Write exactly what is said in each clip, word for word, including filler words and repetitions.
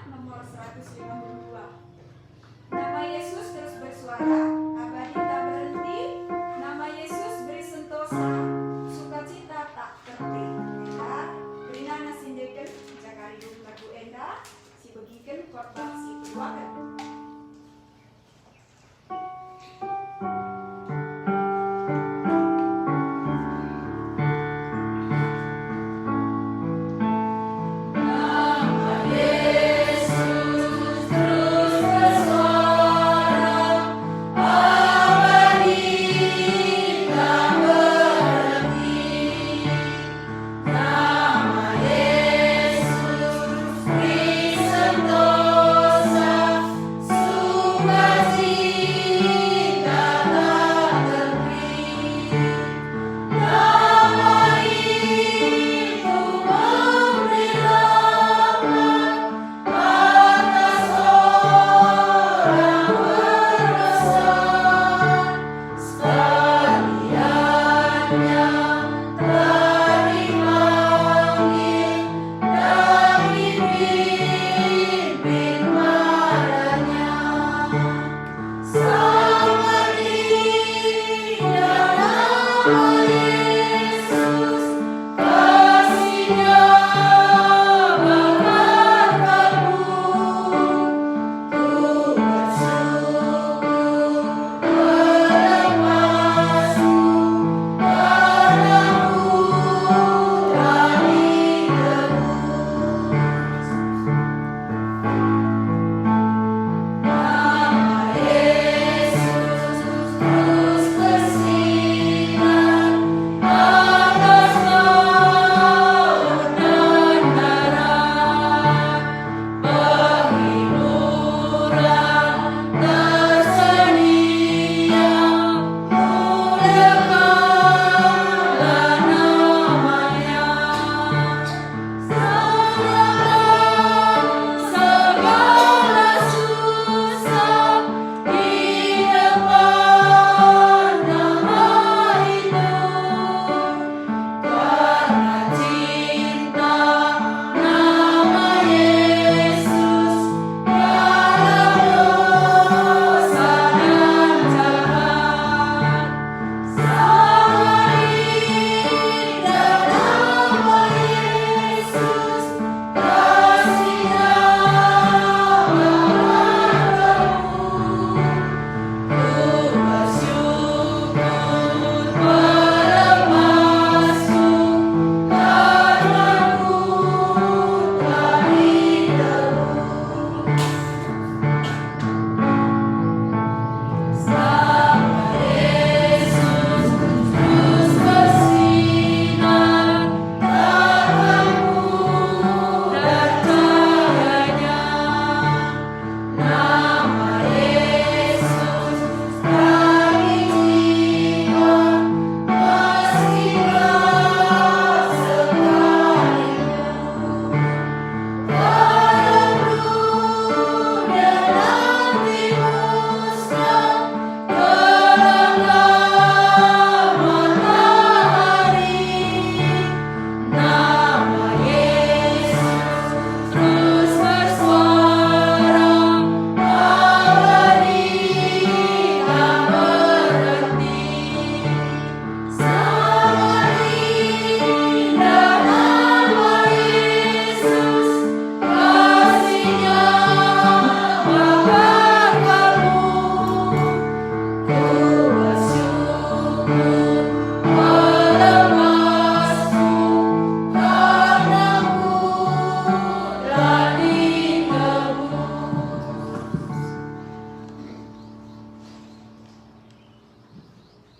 Nomor seratus lima puluh dua. Nama Yesus terus bersuara, abadin tak berhenti. Nama Yesus beri sentosa, sukacita tak terhenti. Enda, berinan si ndeken, jaga rindu lagu enda, si begiken khotbah si peduaken.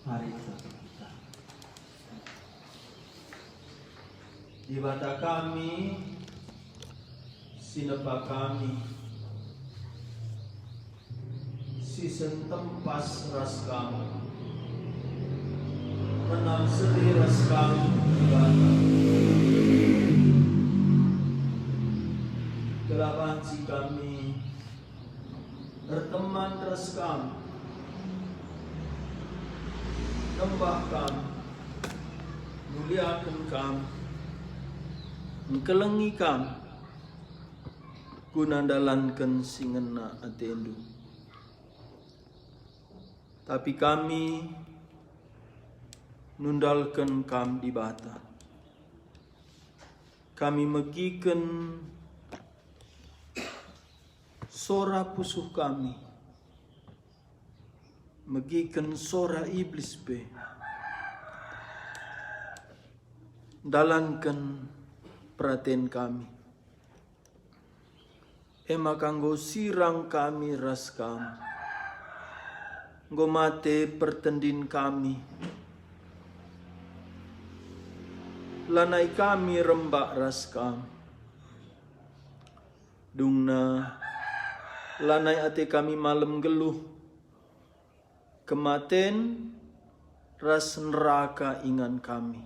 Mari kita berdoa. Dibata kami, si nepa kami, si sentempas ras Kam, menam seri ras Kam, Dibata. Gelah banci kami erteman ras Kam, nembah Kam, muliaken Kam, engkelengi Kam, guna ndalanken si ngena atendu. Tapi kami nundalken Kam, Dibata. Kami megiken sora pusuh kami, megiken sora iblis pe, ndalanken peraten kami. E maka enggo sirang kami ras Kam, enggo mate pertendin kami. Lanai kami rembak ras Kam. Dungna lanai ate kami malem nggeluh, kematen ras neraka ingan kami.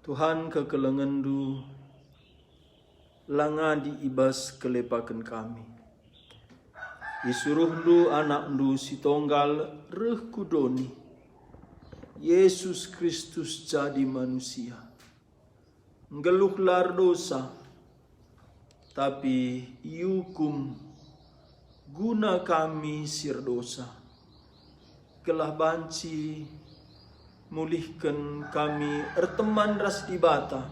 Tuhan, kekelengenNdu la ngadi i bas kelepaken kami. IsuruhNdu AnakNdu si Tonggal reh ku doni, Yesus Kristus jadi manusia. Nggeluh la erdosa, tapi iukum guna kami si erdosa, gelah banci mulihken kami erteman ras Dibata,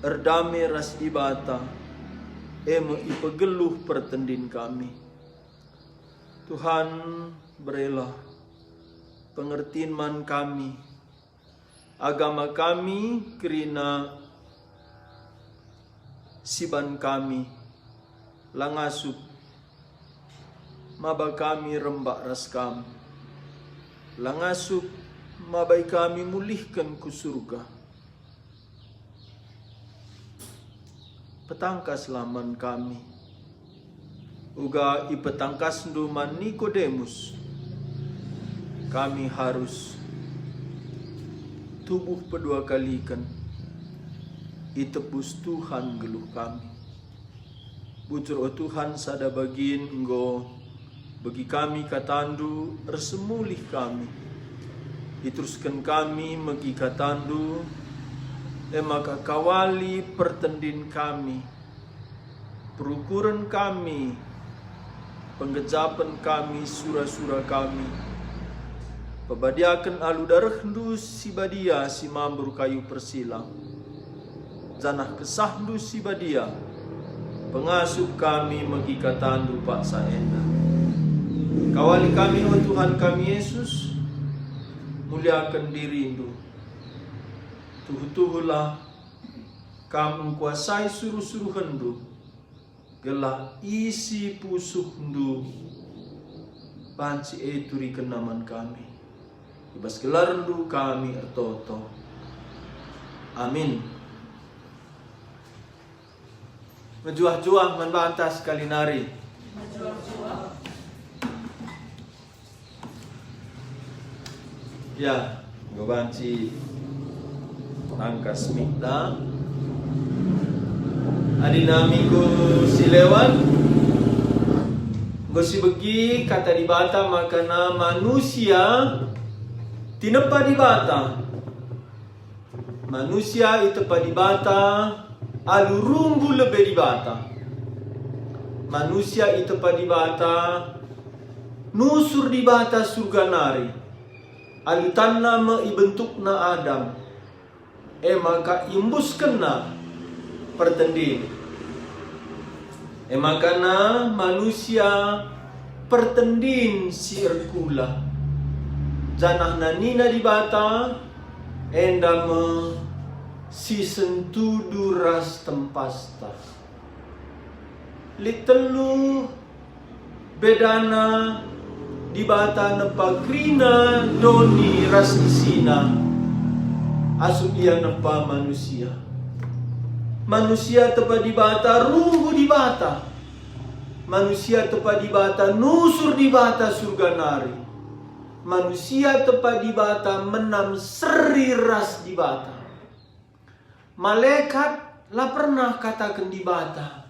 erdame ras Dibata, e me ipegeluh pertendin kami. Tuhan, berelah pengertin man kami, agama kami kerina siban kami, la ngasup maba kami rembak ras Kam, la ngasup mabai kami mulihken ku Surga. Petangkaslah man kami, uga ipetangkasNdu man Nikodemus. Kami harus tubuh pedua kaliken, itebus Tuhan nggeluh kami. Bujur, o Tuhan, sada bagin enggo begi kami kataNdu, ersemulih kami. Iterusken kami megi kataNdu, e maka kawali pertendin kami, perukuren kami, penggejapen kami, sura-sura kami. Pebadiaken alu darehNdu si badia si mambur kayu persilang, janah KesahNdu si badia pengasup kami megi kataNdu paksa enda. Kawali kami, o Tuhan kami Yesus, muliaken diriNdu. Tuhu-tuhulah Kam engkuasai suruh-suruhenNdu, gelah isi pusuhndu banci e turikenna man kami. I bas gelarndu kami ertoto. Amin. Mejuah-juah man banta sekali nari. Ya, enggo banci tangkas mikta. Adi nami ku si lewat, enggo sibegi kata Dibata makana manusia tinepa Dibata. Manusia itepa Dibata alu rumbu lebe Dibata. Manusia itepa Dibata nusur Dibata Surga nari. Alu tanna me ibentukna Adam, e maka iembuskenna pertendin. E makana manusia pertendin si erkula, janahna nina Dibata, enda me si sentudu ras tempasta. Lit telu bedana Dibata nepa kerina doni ras isina, asum Ia nepa manusia. Manusia tepa Dibata rumbu Dibata. Manusia tepa Dibata nusur Dibata Surga nari. Manusia tepa Dibata menam seri ras Dibata. Malekat la pernah kataken Dibata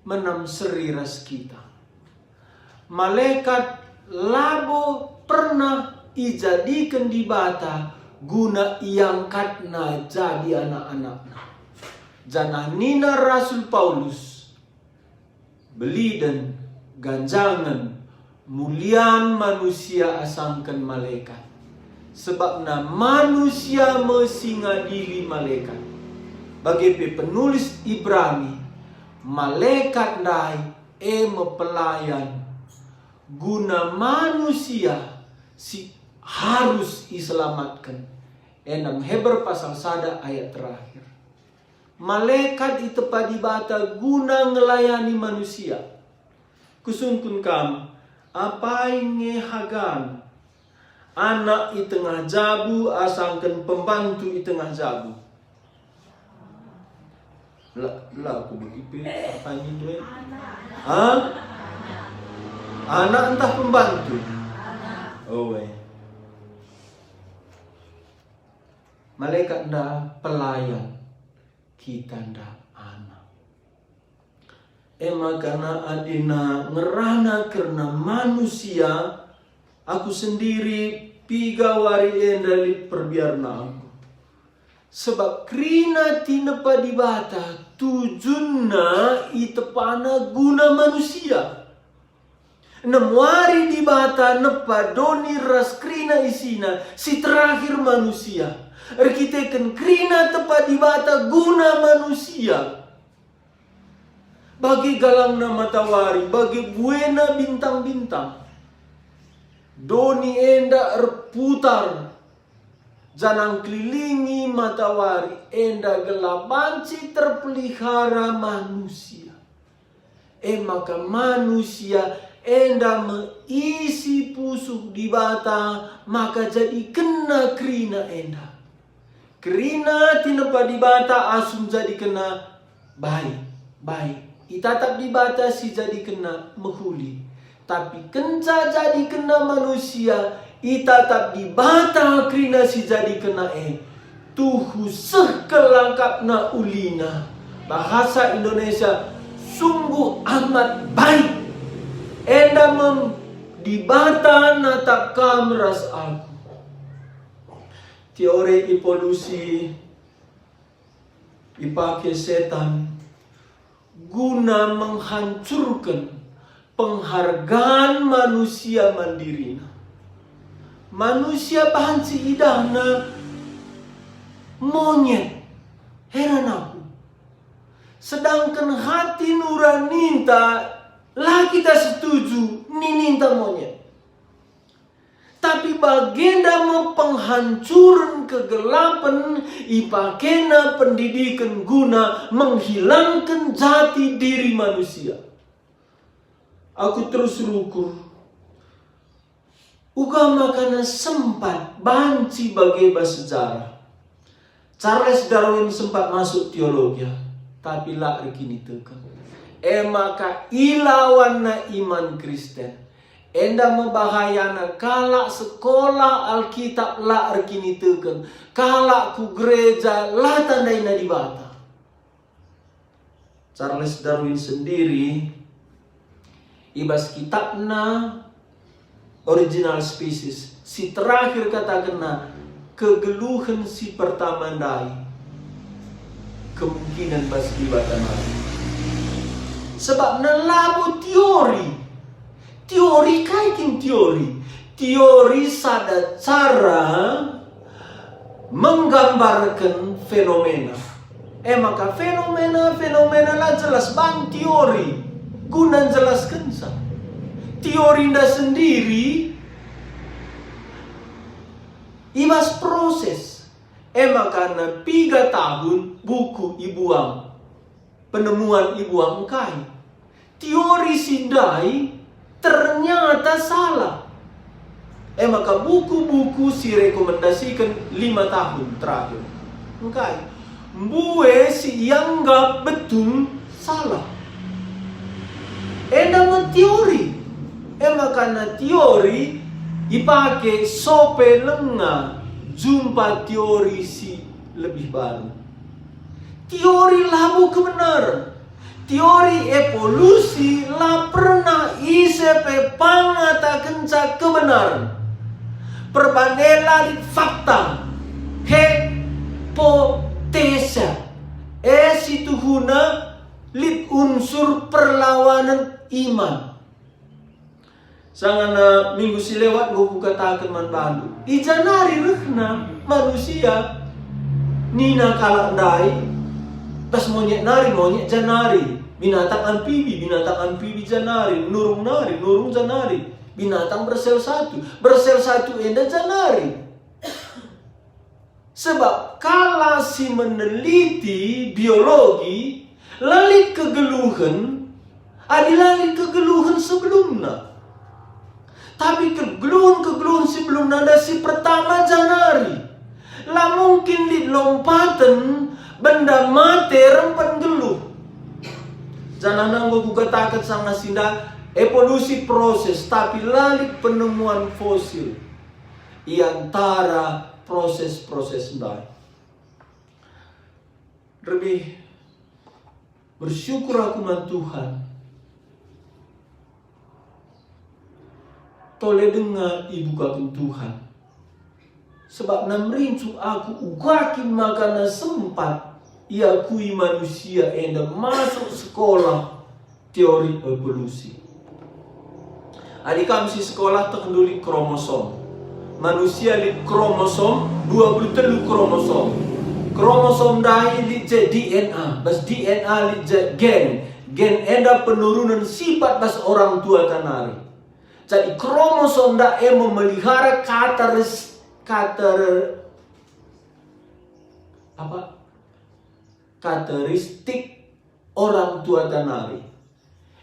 menam seri ras kita. Malekat labo pernah ijadiken Dibata guna iangkatna jadi anak-anakna. Janah nina Rasul Paulus, "Beliden, ganjangen, mulian manusia asangken malekat, sebabna manusia me si ngadili malekat." Bage pe penulis Ibrani, malekat ndai e me pelayan guna manusia si harus iselamatken. Enem Heber pasal sada ayat terakhir. Malekat itepa Dibata guna ngelayani manusia. Kusungkun kam, apai nge hagan anak i tengah jabu asangken pembantu i tengah jabu? La, la aku begi pe apai nindu e. Ha? Anak ntah pembantu? Oh, eh. Malekat nda pelayan, kita nda anak. E maka na adina ngerana kerna manusia, aku sendiri piga wari enda lit perbiarna aku. Sebab kerina tinepa Dibata tujunna itepana guna manusia. Enem wari Dibata nepa doni ras kerina isina si terakhir manusia. Erkiteken kerina tepa Dibata guna manusia. Bage galangna matawari, bage buena bintang-bintang. Doni enda erputar janah ngkelilingi matawari enda gelah banci terpelihara manusia. E maka manusia enda me isi pusuh Dibata maka jadikenna kerina enda. Kerina tinepa Dibata asum jadikenna baik, baik. Itatap Dibata si jadikenna mehuli. Tapi kenca jadikenna manusia, itatap Dibata kerina si jadikenna e. Tuhu seh kelangkapna ulina. Bahasa Indonesia, sungguh amat baik. Enda me Dibata natap kam ras aku. Teori evolusi ipake setan guna menghancurken penghargaan manusia man dirina. Manusia banci idahna monyet, heran aku. Sedangken hati nuraninta la kita setuju nininta monyet. Tapi bagenda me penghancuren kegelapen ipakena pendidiken guna menghilangken jati diri manusia. Aku terus rukur. Uga makana sempat banci bage bas sejarah. Charles Darwin sempat masuk teologia, tapi la erkiniteken. E maka ilawanna iman Kristen. Enda me bahayana kalak sekolah Alkitab la erkiniteken, kalak ku gereja la tandaina Dibata. Charles Darwin sendiri, i bas kitabna Original Species, si terakhir katakenna, kegeluhen si pertama ndai kemungkinen bas Dibata nari. Sebabna labo teori. Teori kai kin teori? Teori sada cara menggambarken fenomena. E maka fenomena-fenomena la jelas ban teori guna njelaskenca. Teori enda sendiri i bas proses. E maka na piga tahun buku ibuang, penemuan ibuang engkai. Teori si ndai ternyata salah. E maka buku-buku si rekomendasiken lima tahun terakhir engkai. Mbue si ianggap betul salah. Enda me teori. E maka na teori ipake sope lenga jumpa teori si lebih baru. Teori labo kebenaren. Teori evolusi la pernah ise pe pangatakenca kebenaren. Perban e la lit fakta. Hipotesa. E, situhuna lit unsur perlawanen iman. Sangana minggu si lewat enggo kukataken man bandu, i ja nari rehna manusia. Nina kalak ndai, bas monyet nari monyet ja nari, binatang ampibi, binatang ampibi ja nari, nurung nari, nurung ja nari, binatang bersel satu, bersel satu enda ja nari. Sebab kalak si meneliti biologi, la lit kegeluhen, adi la lit kegeluhen sebelumna. Tapi kegeluhen-kegeluhen sebelumna enda si pertama ja nari. La mungkin lit lompaten benda mate rempet nggeluh. Janahna enggo kukataken sanga si ndai, evolusi proses, tapi la lit penemuan fosil i antara proses-proses ndai. Lebih bersyukur aku man Tuhan. Tole denga ibukaken Tuhan. Sebab na merincuh aku uga kin makana sempat iakui manusia enda masuk sekolah teori evolusi. Adi kam si sekolah tehndu lit kromosom. Manusia lit kromosom, dua puluh telu kromosom. Kromosom ndai lit je D N A, bas D N A lit je gen. Gen enda penurunen sipat bas orang tuata nari. Jadi kromosom ndai e memelihara kateris-, kater-, apa? Karakteristik orang tuata nari.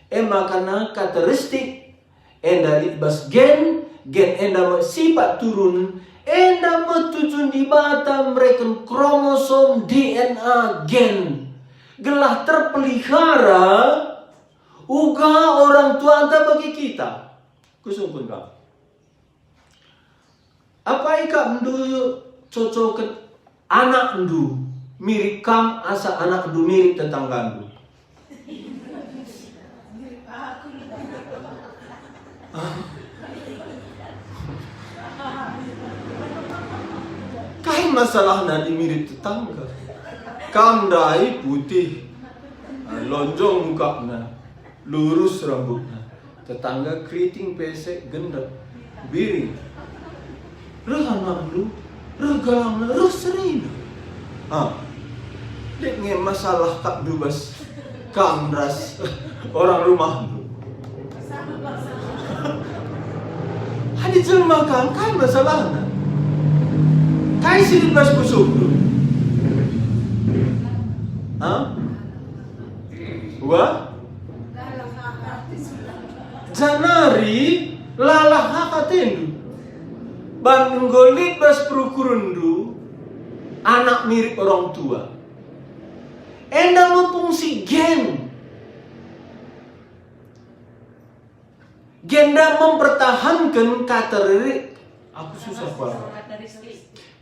E makana karakteristik enda lit bas gen, gen enda me sipat turun, enda me tujun Dibata mereken kromosom D N A gen, gelah terpelihara uga orang tuanta bagi kita. Kusungkun kam. Apai kap ndu cocoken anakndu mirip kam asa anakndu mirip tetanggandu? Kai masalahna adi mirip tetangga? Kam ndai putih, lonjong mukakna, lurus rambutna. Tetangga keriting, pesek, gendek, biring. Reh anakndu, reh galangna, reh serina. Ah, lit nge masalah kap ndu bas kam ras orang rumahndu. Adi jelma kam, kai masalahna? Kai si lit bas pusuhndu? Ha? Wa? Janari lalah ka atendu. Ban enggo lit bas perukurenndu anak mirip orang tua. Enda me fungsi gen. Gen enda mempertahankan kateri-, aku susah, Pak.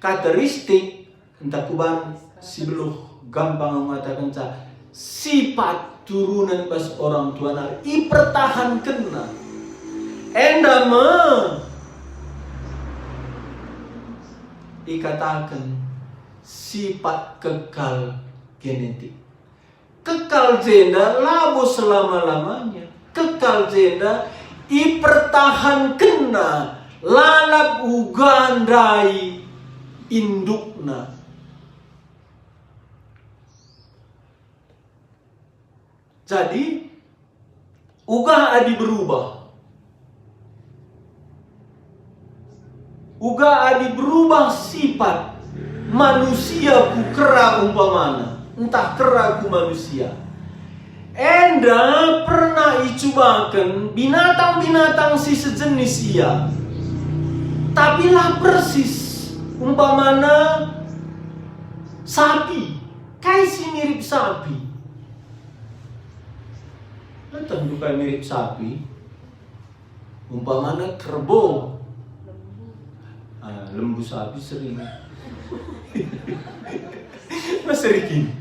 Karakteristik. Ntah kuban si beluh gampang ngatakenca sipat turunen bas orang tua nari ipertahankenna. Enda me ikataken sipat kekal genetik. Kekal jenda labo selama-lamanya. Kekal jenda ipertahankenna lalap uga ndai indukna. Jadi, uga adi berubah, Uga adi berubah sipat manusia ku kera umpamana, ntah kera ku manusia. Enda pernah icubaken binatang-binatang si sejenis ia, tapi la persis, umpamana sapi. Kai si mirip sapi? Ntah ndu kai mirip sapi? Umpamana kerbau. Ah, lembu sapi sering. Mas sering.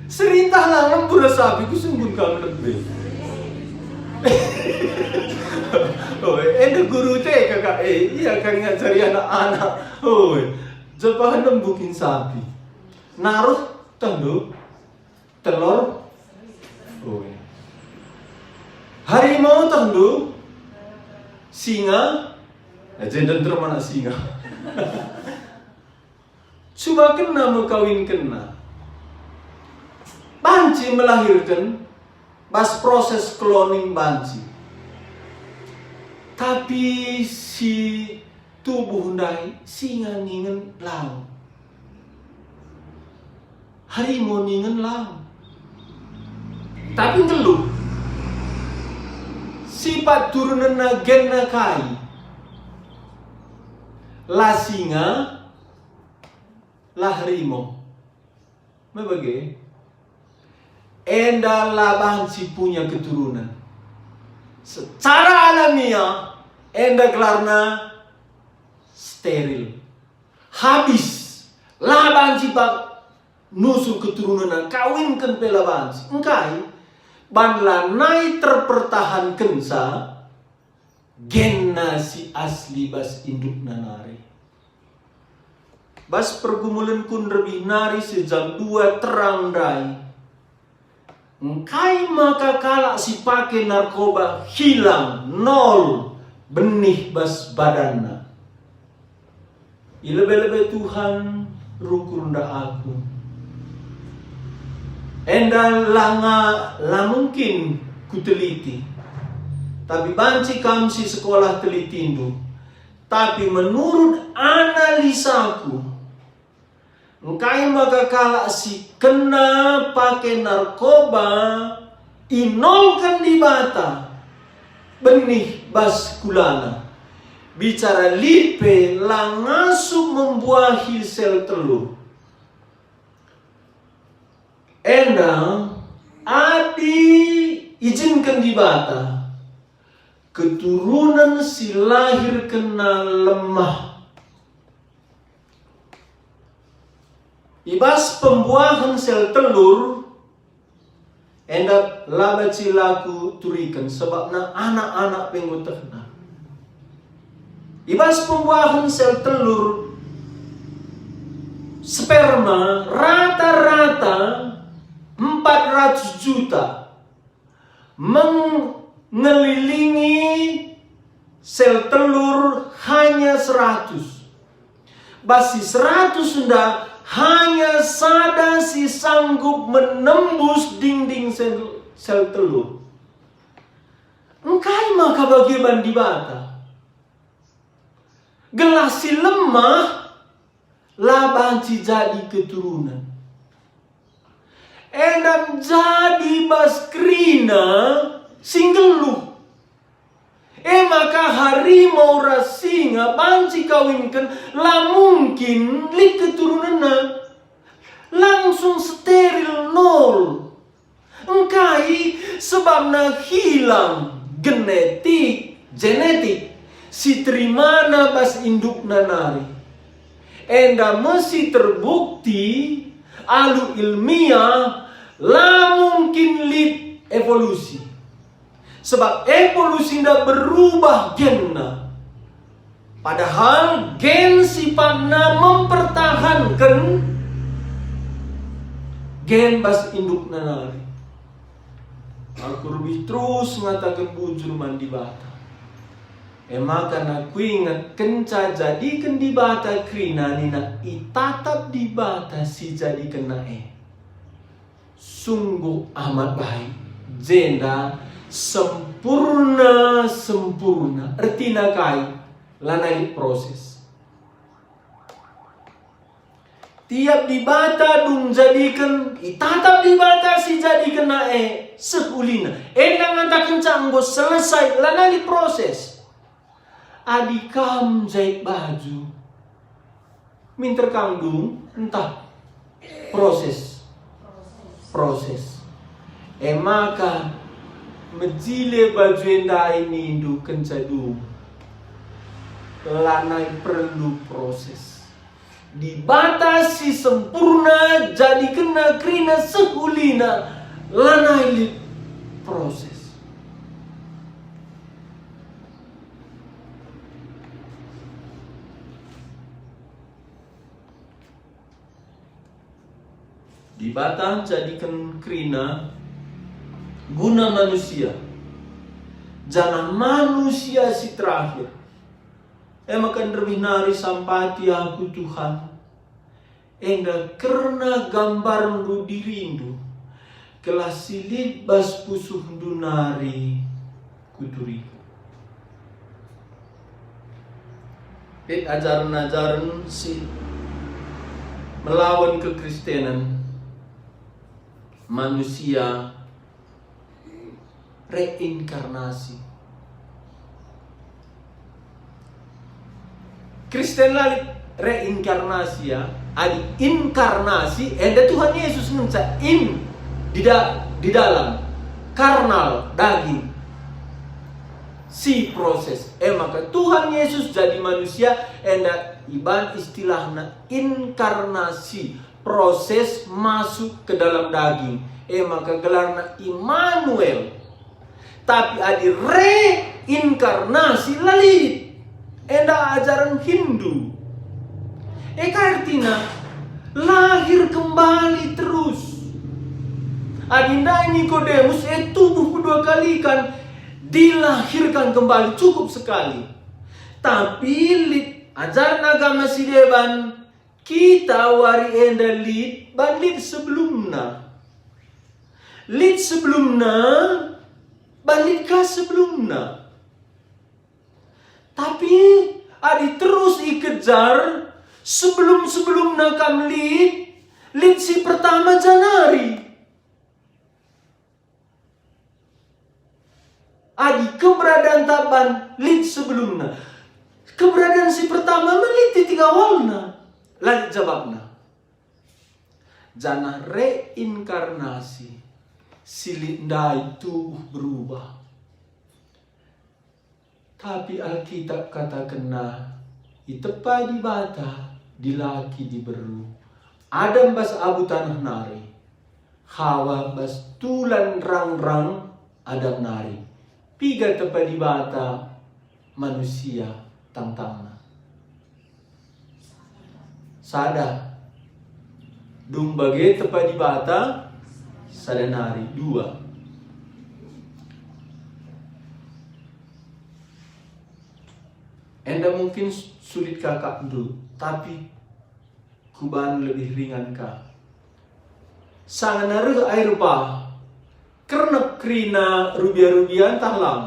Sering tah lah lembu ras sapi, kusungkun kam lebe. Oh, enda guru T K, Kak. Eh, ia kan ngajari anak-anak. Oh, jepahen lembu kin sapi. Naruh Tehndu? Telor? Oh, ya. Harimau tehndu? Singa? Aja denter mana singa. Cubakenna me kawinkenna. Banci melahirken bas proses kloning banci. Tapi si tubuh ndai singa ningen lang. Harimau ningen lang. Tapi nggeluh. Sipat turunenna genna kai? La singa, la harimau. Me bage. Enda la banci punya keturunan. Secara alamiah, enda gelarna steril. Habis. La banci ba-, nusur keturunanna, kawinken pe la banci. Engkai? Ban lanai terpertahankenca genna si asli bas indukna nari. Bas pergumulenku nderbih nari sejam dua terang ndai. Engkai maka kalak si pake narkoba hilang, nol, benih bas badanna? I lebe-lebe Tuhan rukur nda aku. Enda langa, la mungkin kuteliti. Tapi banci kam si sekolah telitindu. Tapi menurut analisaku, engkai maka kalak si kena pake narkoba inolken Dibata benih bas kulana. Bicara lit pe la ngasup membuahi sel telur. Enda adi ijinken Dibata, keturunen si lahirkenna lemah. I bas pembuahen sel telur, enda la banci la kuturiken, sebabna anak-anak pe enggo tehna. I bas pembuahen sel telur, sperma rata-rata empat ratus juta, mengelilingi sel telur hanya seratus. Bas si seratus enda hanya sada si sanggup menembus dinding sel, sel telur. Engkai maka bage ban Dibata? Gelah si lemah la banci jadi keturunen. Enda jadi bas kerina si nggeluh. E maka harimau ras singa banci kawinken la mungkin lit keturunenna. Langsung steril, nol. Engkai sebabna? Hilang genetik, genetik, si terimana bas indukna nari. Enda me si terbukti alu ilmiah, la mungkin lit evolusi. Sebab evolusi enda berubah genna. Padahal gen sipatna mempertahanken gen bas indukna nari. Aku lebih terus ngataken bujur man Dibata. E maka na kuinget kenca jadiken Dibata kerina nina itatap Dibata si jadikenna e. Sungguh amat baik, jenda sempurna-sempurna. Ertina kai? Lanai lit proses. Tiap Dibata dung jadiken, itatap Dibata si jadikenna e seh ulina. Enda ngatakenca enggo selesai, lanai lit proses. Adi kam jait baju, minter kam dung ntah proses? Proses. E maka mejile baju enda nindu kenca dung. Lanai perlu proses. Dibata si sempurna jadikenna kerina seh ulina, lanai lit proses. Di Dibata njadiken kerina guna manusia, janah manusia si terakhir. E maka nderbih nari sampati aku, Tuhan, enda kerna gambarndu dirindu, gelah si lit bas pusuhndu nari kuturiken. Lit ajaren-ajaren si melawan kekristenan, manusia reinkarnasi. Kristen la lit reinkarnasi, ya. Adi inkarnasi, enda Tuhan Yesus ngenca in di da-, di dalam karnal, daging. Si proses. E maka Tuhan Yesus jadi manusia, enda iban istilahna inkarnasi, proses masuk ke dalam daging. E maka gelarna Immanuel. Tapi adi reinkarnasi la lit. Enda ajaren Hindu. E ka ertina? Lahir kembali terus. Adi ndai Nikodemus, e tubuh kedua kaliken, dilahirkan kembali, cukup sekali. Tapi lit ajaren agama si deban, kita wari enda lit ban lit sebelumna. Lit sebelumna ban lit ka sebelumna. Tapi adi terus ikejar, sebelum-sebelumna kam lit, lit si pertama janari. Adi keberadaan taban lit sebelumna, keberadaan si pertama me lit titik awalna, la lit jabapna. Janah reinkarnasi, si lit ndai tubuh berubah. Tapi Alkitab katakenna, itepa Dibata dilaki diberu, Adam bas abu taneh nari, Hawa bas tulan rangrang Adam nari. Piga tepa Dibata manusia tangtangna? Sada. Dung bage tepa Dibata sada nari. Dua. Enda mungkin sulit kakapndu, tapi kuban lebih ringan ka. Sanga reh air bah, kernep kerina rubia-rubia ntah lang?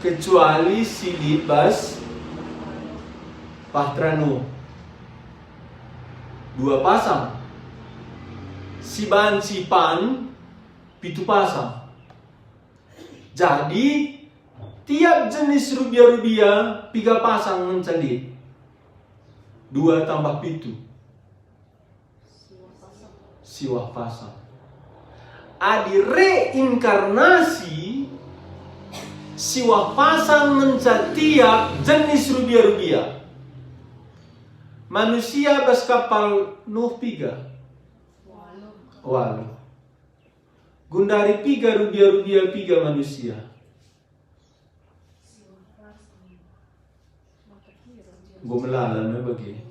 Kecuali si lit bas Bahtera Nuh. Dua pasang. Si banci pan pitu pasang. Jadi, tiap jenis rubia-rubia piga pasang ngenca lit? Dua tambah pitu. Siwah pasang. Adi reinkarnasi, siwah pasang ngenca tiap jenis rubia-rubia. Manusia bas kapal Nuh piga? Waluh. Gundari piga rubia-rubia, piga manusia? Enggo melala me bage.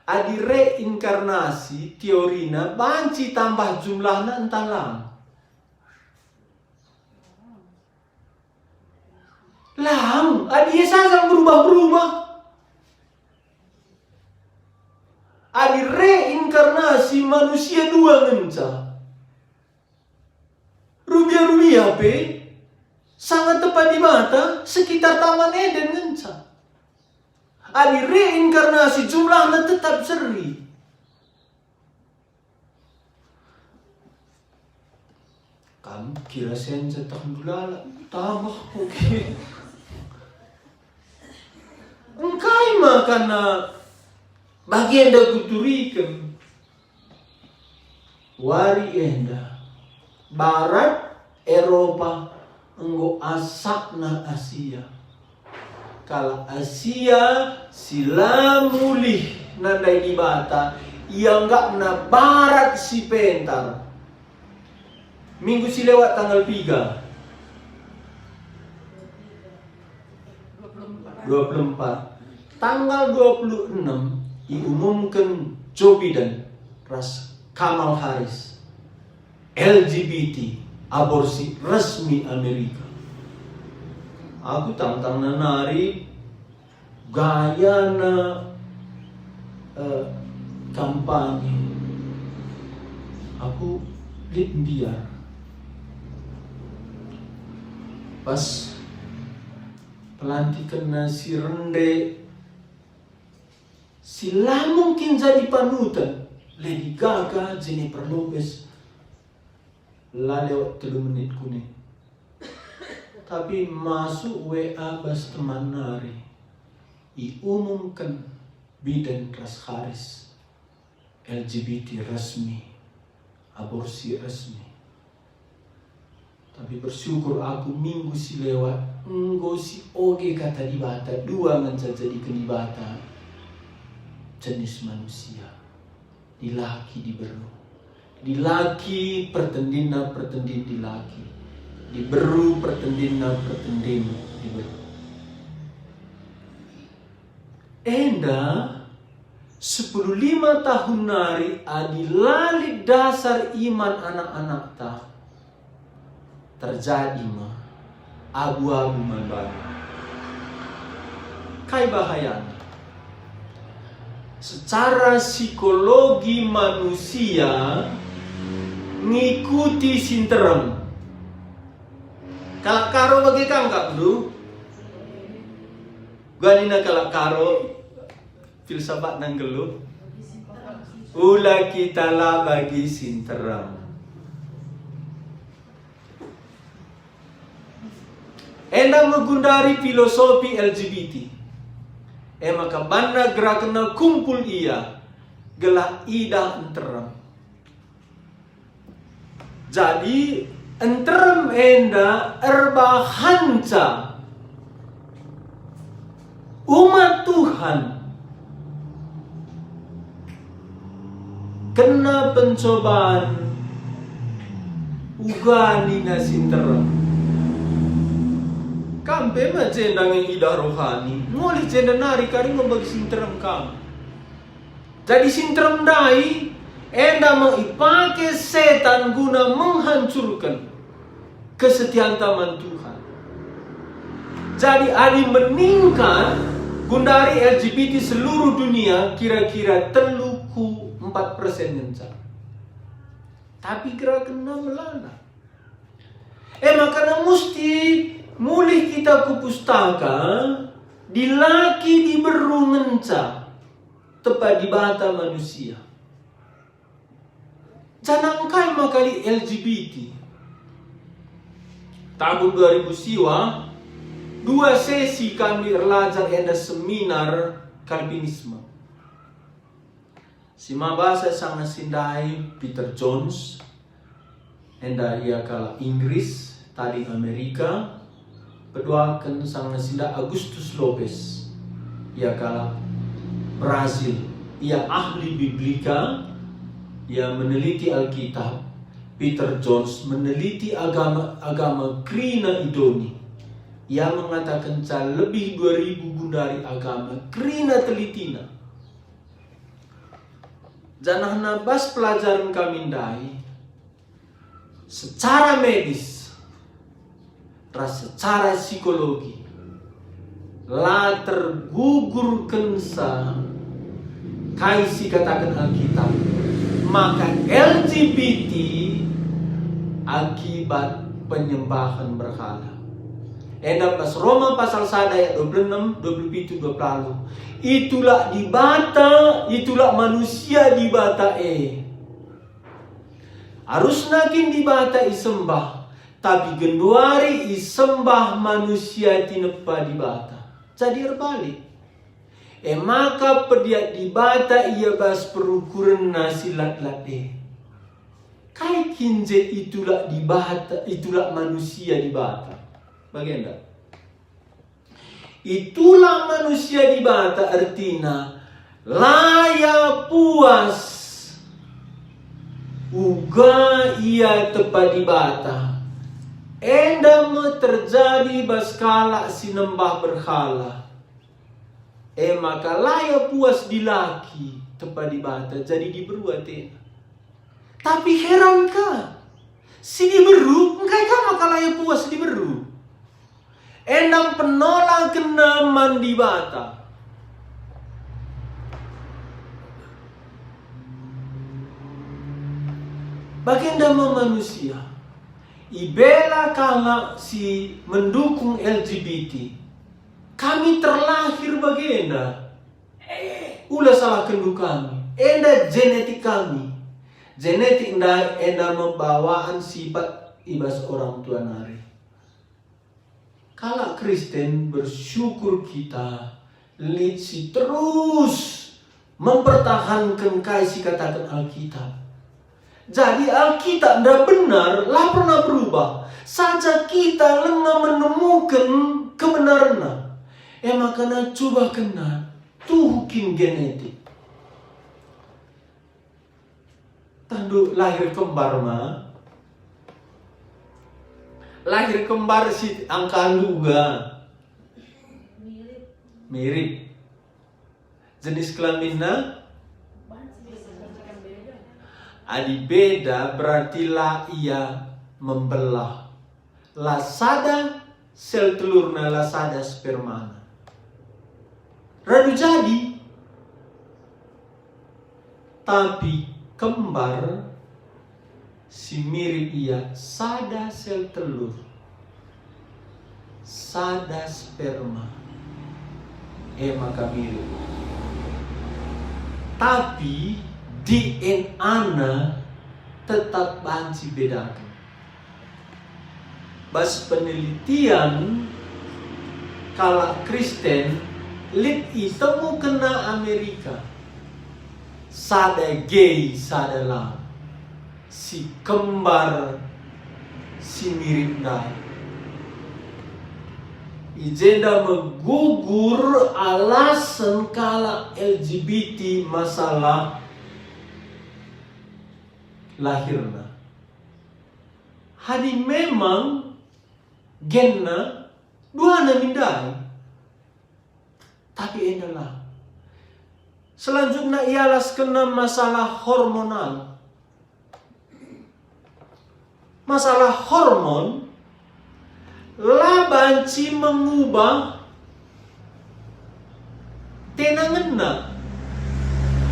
Adi reinkarnasi, teorina banci tambah jumlahna ntah lang? Lang, adi ia saja berubah-berubah. Adi reinkarnasi, manusia dua ngenca. Rubia-rubia pe, sanga tepa Dibata, sekitar Taman Eden ngenca. Adi reinkarnasi, jumlahna tetap seri. Kam kira senja tah ndulala, tambah oke. Engkai makana bagenda kuturiken? Wari enda, Barat Eropa enggo asapna Asia. Kalak Asia si la mulih nandai Dibata, ianggapna Barat si pentar. Minggu si lewat tanggal piga? Dua puluh empat. Tanggal dua puluh enam iumumken Joe Biden ras Kamala Harris, L G B T, aborsi resmi Amerika. Aku tangtangna nari gayana, eh, kampanye. Aku lit mbiar. Pas pelantikenna si rende, si la mungkin jadi panutan, Lady Gaga, Jennifer Lopez, la lewat telu menit kuning. Tapi masuk W A bas teman nari, iumumken Biden ras Harris, L G B T resmi, aborsi resmi. Tapi bersyukur aku, minggu si lewat enggo sioge kata Dibata, dua ngenca jadiken Dibata jenis manusia, dilaki diberu. Dilaki pertendinna pertendin dilaki, diberu pertendinna pertendin diberu. Enda sepuluh lima tahun nari, adi la lit dasar iman anak-anakta, terjadi me abu-abu man bana. Kai bahayana? Secara psikologi manusia ngikuti si nterem. Kalak Karo bage kangkapndu? Ganina kalak Karo, filsafatna nggeluh. Ula kita la bagi si nterem. Enda me gundari filosofi L G B T. E maka banna gerakenna kumpul ia, gelah idah nterem. Jadi, nterem enda erbahanca umat Tuhan kena pencoban uga nina si nterem. Kam pe ma jenda nge idah rohani, ngolih jenda nari kari nge bagi si nterem kam. Jadi si nterem ndai enda me ipake setan guna menghancurken kesetianta man Tuhan. Jadi adi meningkat, gundari L G B T seluruh dunia kira-kira telu ku empat persen ngenca. Tapi gerakenna melala. E makana musti mulih kita ku pustaka, dilaki diberu ngenca tepa Dibata manusia. Janah engkai maka lit L G B T? Tahun dua ribu siwa, dua sesi kami erlajar enda seminar Kalvinisme. Si mabasa sanga si ndai Peter Jones, enda ia kalak Inggris, tading Amerika, peduaken sanga si ndai Augustus Lopez, ia kalak Brazil, ia ahli Biblika, ia meneliti Alkitab. Peter Jones meneliti agama, agama kerina i doni. Ia mengatakenca lebih dua ribu gundari agama kerina telitina. Janahna bas pelajaren kami ndai, secara medis ras secara psikologi la tergugurkenca kai si kataken Alkitab, maka L G B T akibat penyembahan berhala. Enda pas Roma pasal sada ayat dua puluh enam, dua puluh pitu, dua puluh. Itulak Dibata, itulak manusia Dibata e. Arusna kin Dibata isembah, tapi genduari isembah manusia tinepa Dibata. Jadi erbalik. E maka pediat Dibata ia bas perukurenna si lat-lat e. Kai kin je itulak Dibata, itulak manusia Dibata? Bagenda. Itulak manusia Dibata ertina la ia puas uga ia tepa Dibata. Enda me terjadi bas kalak si nembah berhala. E maka la ia puas dilaki tepa Dibata, jadi diberu atena. Tapi heran ka, si diberu, engkai ka maka la ia puas si diberu? Enda penolakenna man Dibata. Bagenda me manusia. Ibela kalak si mendukung L G B T. Kami terlahir bagenda. Ula salahkenndu kami. Enda genetik kami. Genetik ndai enda me bawaan sifat i bas orang tua nari. Kalak Kristen bersyukur kita lit si terus mempertahanken kai si kataken Alkitab. Jadi Alkitab nda benar, la pernah berubah. Saja kita langa menemuken kebenarenna. E maka na cubakenna tuhu kin genetik. Tandu lahir kembar ma. Lahir kembar si angkandu uga. Mirip. Jenis kelaminna? Adi beda berarti la ia membelah. La sada sel telurna, la sada spermana. Radu jadi. Tapi kembar si mirip ia sada sel telur, sada sperma, e maka mirip. Tapi D N A-na tetap banci bedaken. Bas penelitian kalak Kristen, lit itemukenna Amerika. Sada gay, sada la. Si kembar, si mirip ndai. I jenda megugur alasen kalak L G B T masalah lahirna. Adi memang genna duana min ndai. Tapi enda la. Selanjutna ialaskenna masalah hormonal. Masalah hormon la banci mengubah tenangenna.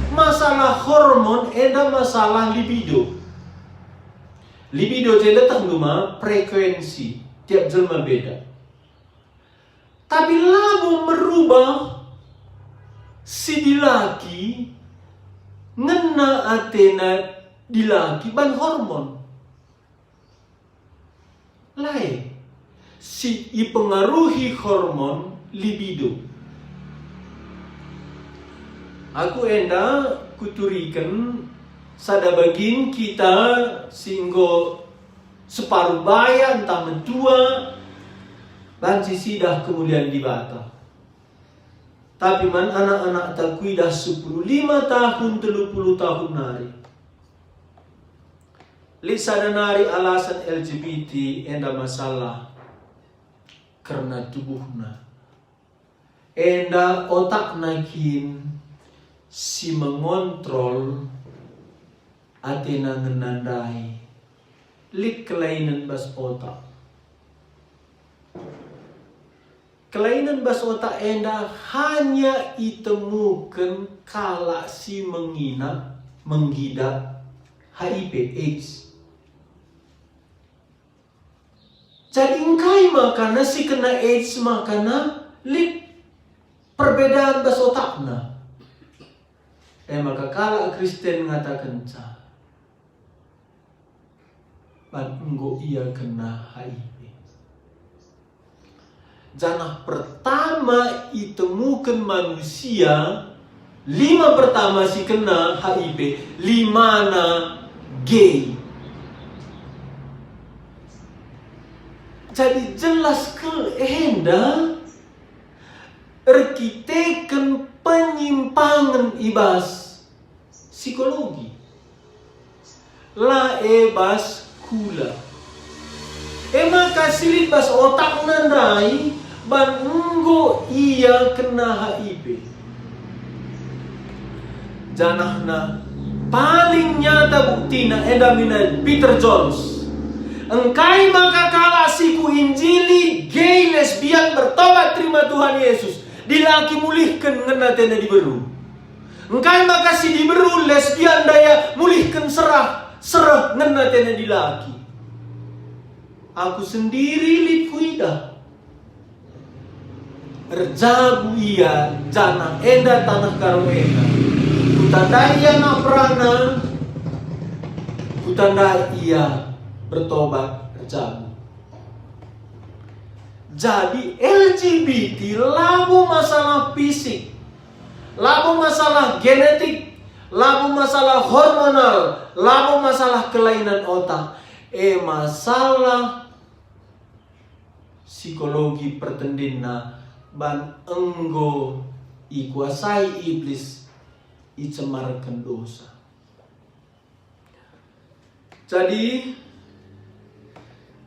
Masalah hormon enda masalah libido. Libido jenda tehndu ma frekuensi, tiap jelma beda. Tapi labo merubah si dilaki ngena atena dilaki ban hormon. Lae, si ipengaruhi hormon libido. Aku enda kuturiken sada bagin kita si enggo separuh baya ntah metua banci sidah kemulian Dibata. Tapi man anak-anakta kuidah sepuluh lima tahun, telu puluh tahun nari. Lit sada nari alasan L G B T enda masalah kerna tubuhna. Enda otakna kin si mengontrol atena ngena ndai. Lit kelainan bas otak. Kelainan bas otak enda hanya itemuken kalak si mengina, menggida H I V, AIDS. Jadi engkai makana si kena AIDS makana lit perbedaan bas otakna? E maka kalak Kristen ngatakenca, ban enggo ia kena H I V. Janah pertama itemuken manusia, lima pertama si kena H I V, limana gay. Jadi jelas kal enda erkiteken penyimpangen i bas psikologi. La e bas kula. E maka si lit bas otakna ndai ban enggo ia kena H I V. Janahna Paling nyata buktina enda mina Peter Jones. Engkai maka kalak si kuinjili gay lesbian bertobat terima Tuhan Yesus, dilaki mulihken ngena atena diberu. Engkai maka si diberu lesbian daya mulihken serah, sereh ngena atena dilaki. Aku sendiri lit kuidah. Erjabu ia janah enda taneh Karo enda. Kutandai ia anak perana, kutandai ia bertobat erjabu. Jadi L G B T labo masalah fisik, labo masalah genetik, labo masalah hormonal, labo masalah kelainan otak, e masalah psikologi pertendinna ban enggo ikuasai iblis, icemarken dosa. Jadi,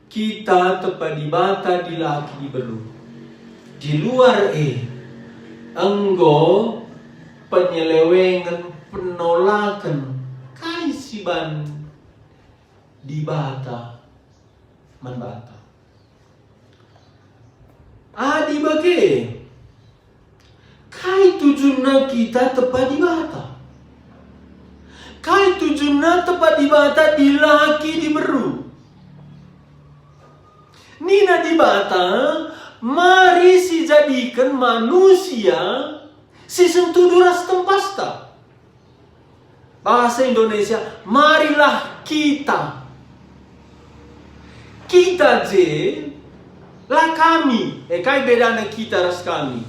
kita tepa Dibata dilaki diberu. Di luar e, enggo penyelewengen, penolaken kai si ban Dibata man banta. Adi bage, kai tujunna kita tepa Dibata? Kai tujunna tepa Dibata dilaki diberu? Nina Dibata, mari sijadiken manusia si sentudu ras tempasta. Bahasa Indonesia, marilah kita. Kita je, la kami. Eh, kai bedana kita ras kami?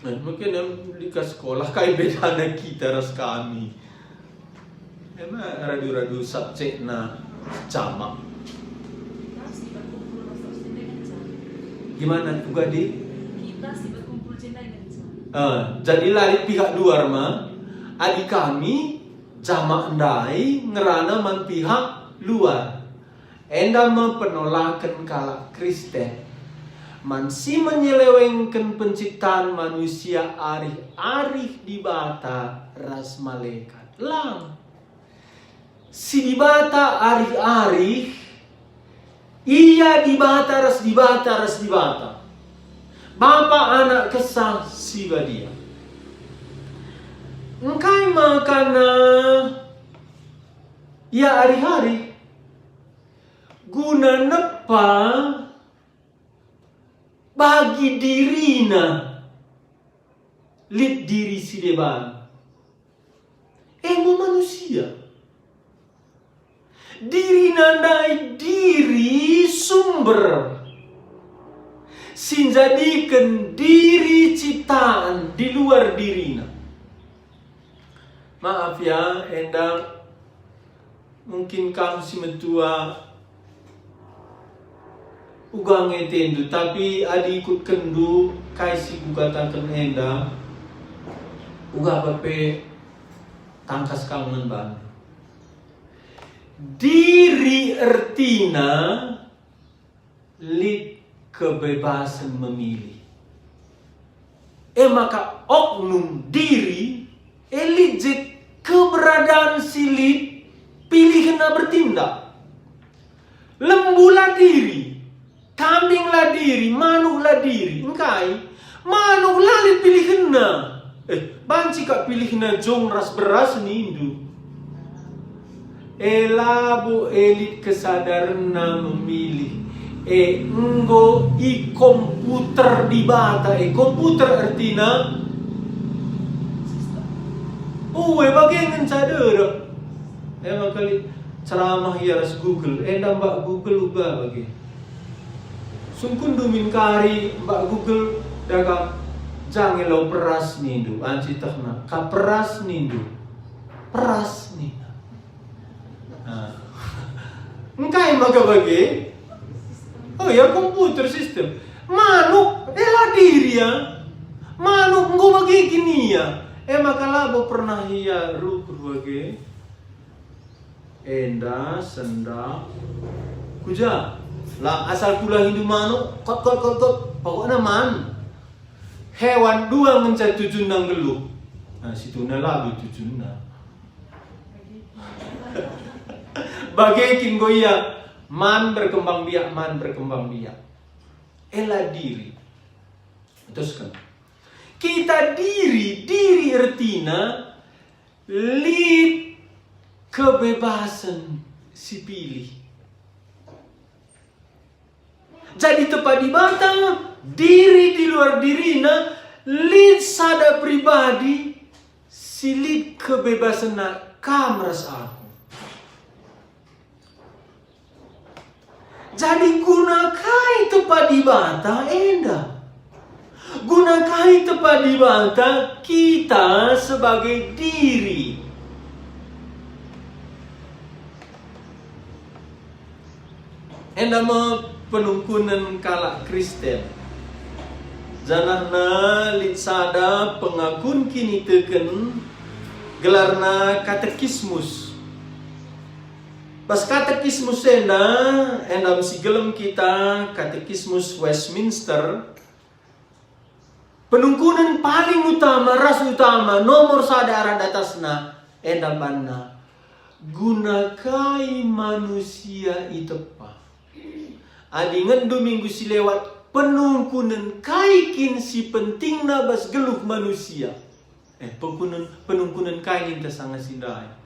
Eh, mungkin em, di ka sekolah, kai bedana kita ras kami? Ema radu-radu subjekna jamak. Kita si berkumpul ras Austin dengan jamak. Gimana? Uga di? Kita si berkumpul je ndai dengan jamak. Eh, jadi la lit pihak luar ma. Adi kami jamak ndai ngerana man pihak luar. Enda me penolaken kalak Kristen man si menyelewengken penciptaan manusia arih-arih Dibata ras malekat. Lang. Si Dibata arih-arih, Ia Dibata ras Dibata ras Dibata. Bapa, Anak, Kesah Si Badia. Engkai makana Ia arih-arih? Guna nepa bagi diriNa lit diri si deban. E me manusia. DiriNa ndai diri sumber si njadiken diri ciptaan di luar diriNa. Maaf ya, enda mungkin kam si metua uga nge atendu, tapi adi ikutkenndu kai si kukataken enda, uga pe tangkas kam man bandu. Diri ertina lit kebebasen memilih. E maka oknum diri, e lit je keberadaan si lit pilihenna bertindak. Lembu la diri, kambing la diri, manuk la diri. Engkai? Manuk la lit pilihenna. Eh, banci kap pilihna jong ras beras nindu. E labo e lit kesadarenna memilih. E enggo ikomputer Dibata. E komputer ertina, ue bage ngenca derek. E maka lit ceramah ia ras Google. Enda mbak Google uga bage. Sungkunndu min kari mbak Google daka, jange lau peras nindu, anci tehna, ka peras nindu. Peras nina. Nah. Engkai maka bage? Oh ya, komputer sistem. Manuk, e la diri ya. Manuk enggo bage kin ia. E maka labo pernah ia rukur bage. Enda sendak kuja. La asal kula hindu manuk, kot, kot, kot, kot. Pokokna man. Hewan dua ngenca tujunna nggeluh. Nah, situhuna labo tujunna. Bage kin enggo ia, man berkembang biak, man berkembang biak. Ela diri. Terusken. Kita diri, diri ertina lit kebebasen sipilih. Jadi tepa Dibata, diri di luar dirina, lit sada pribadi si lit kebebasenna kam ras aku. Jadi guna kai tepa Dibata enda? Guna kai tepa Dibata kita sebagai diri? Enda me penungkunen kalak Kristen. Janahna lit sada pengakun kiniteken, gelarna katekismus. Bas katekismus enda, enda me si gelem kita, Katekismus Westminster, penungkunen paling utama ras utama, nomor sada arah datasna, enda banna, guna kai manusia itepa? Adi ingetndu minggu si lewat, penungkunen kai kin si pentingna bas geluh manusia? Eh, penungkunen, penungkunen kai ninta sanga si ndai?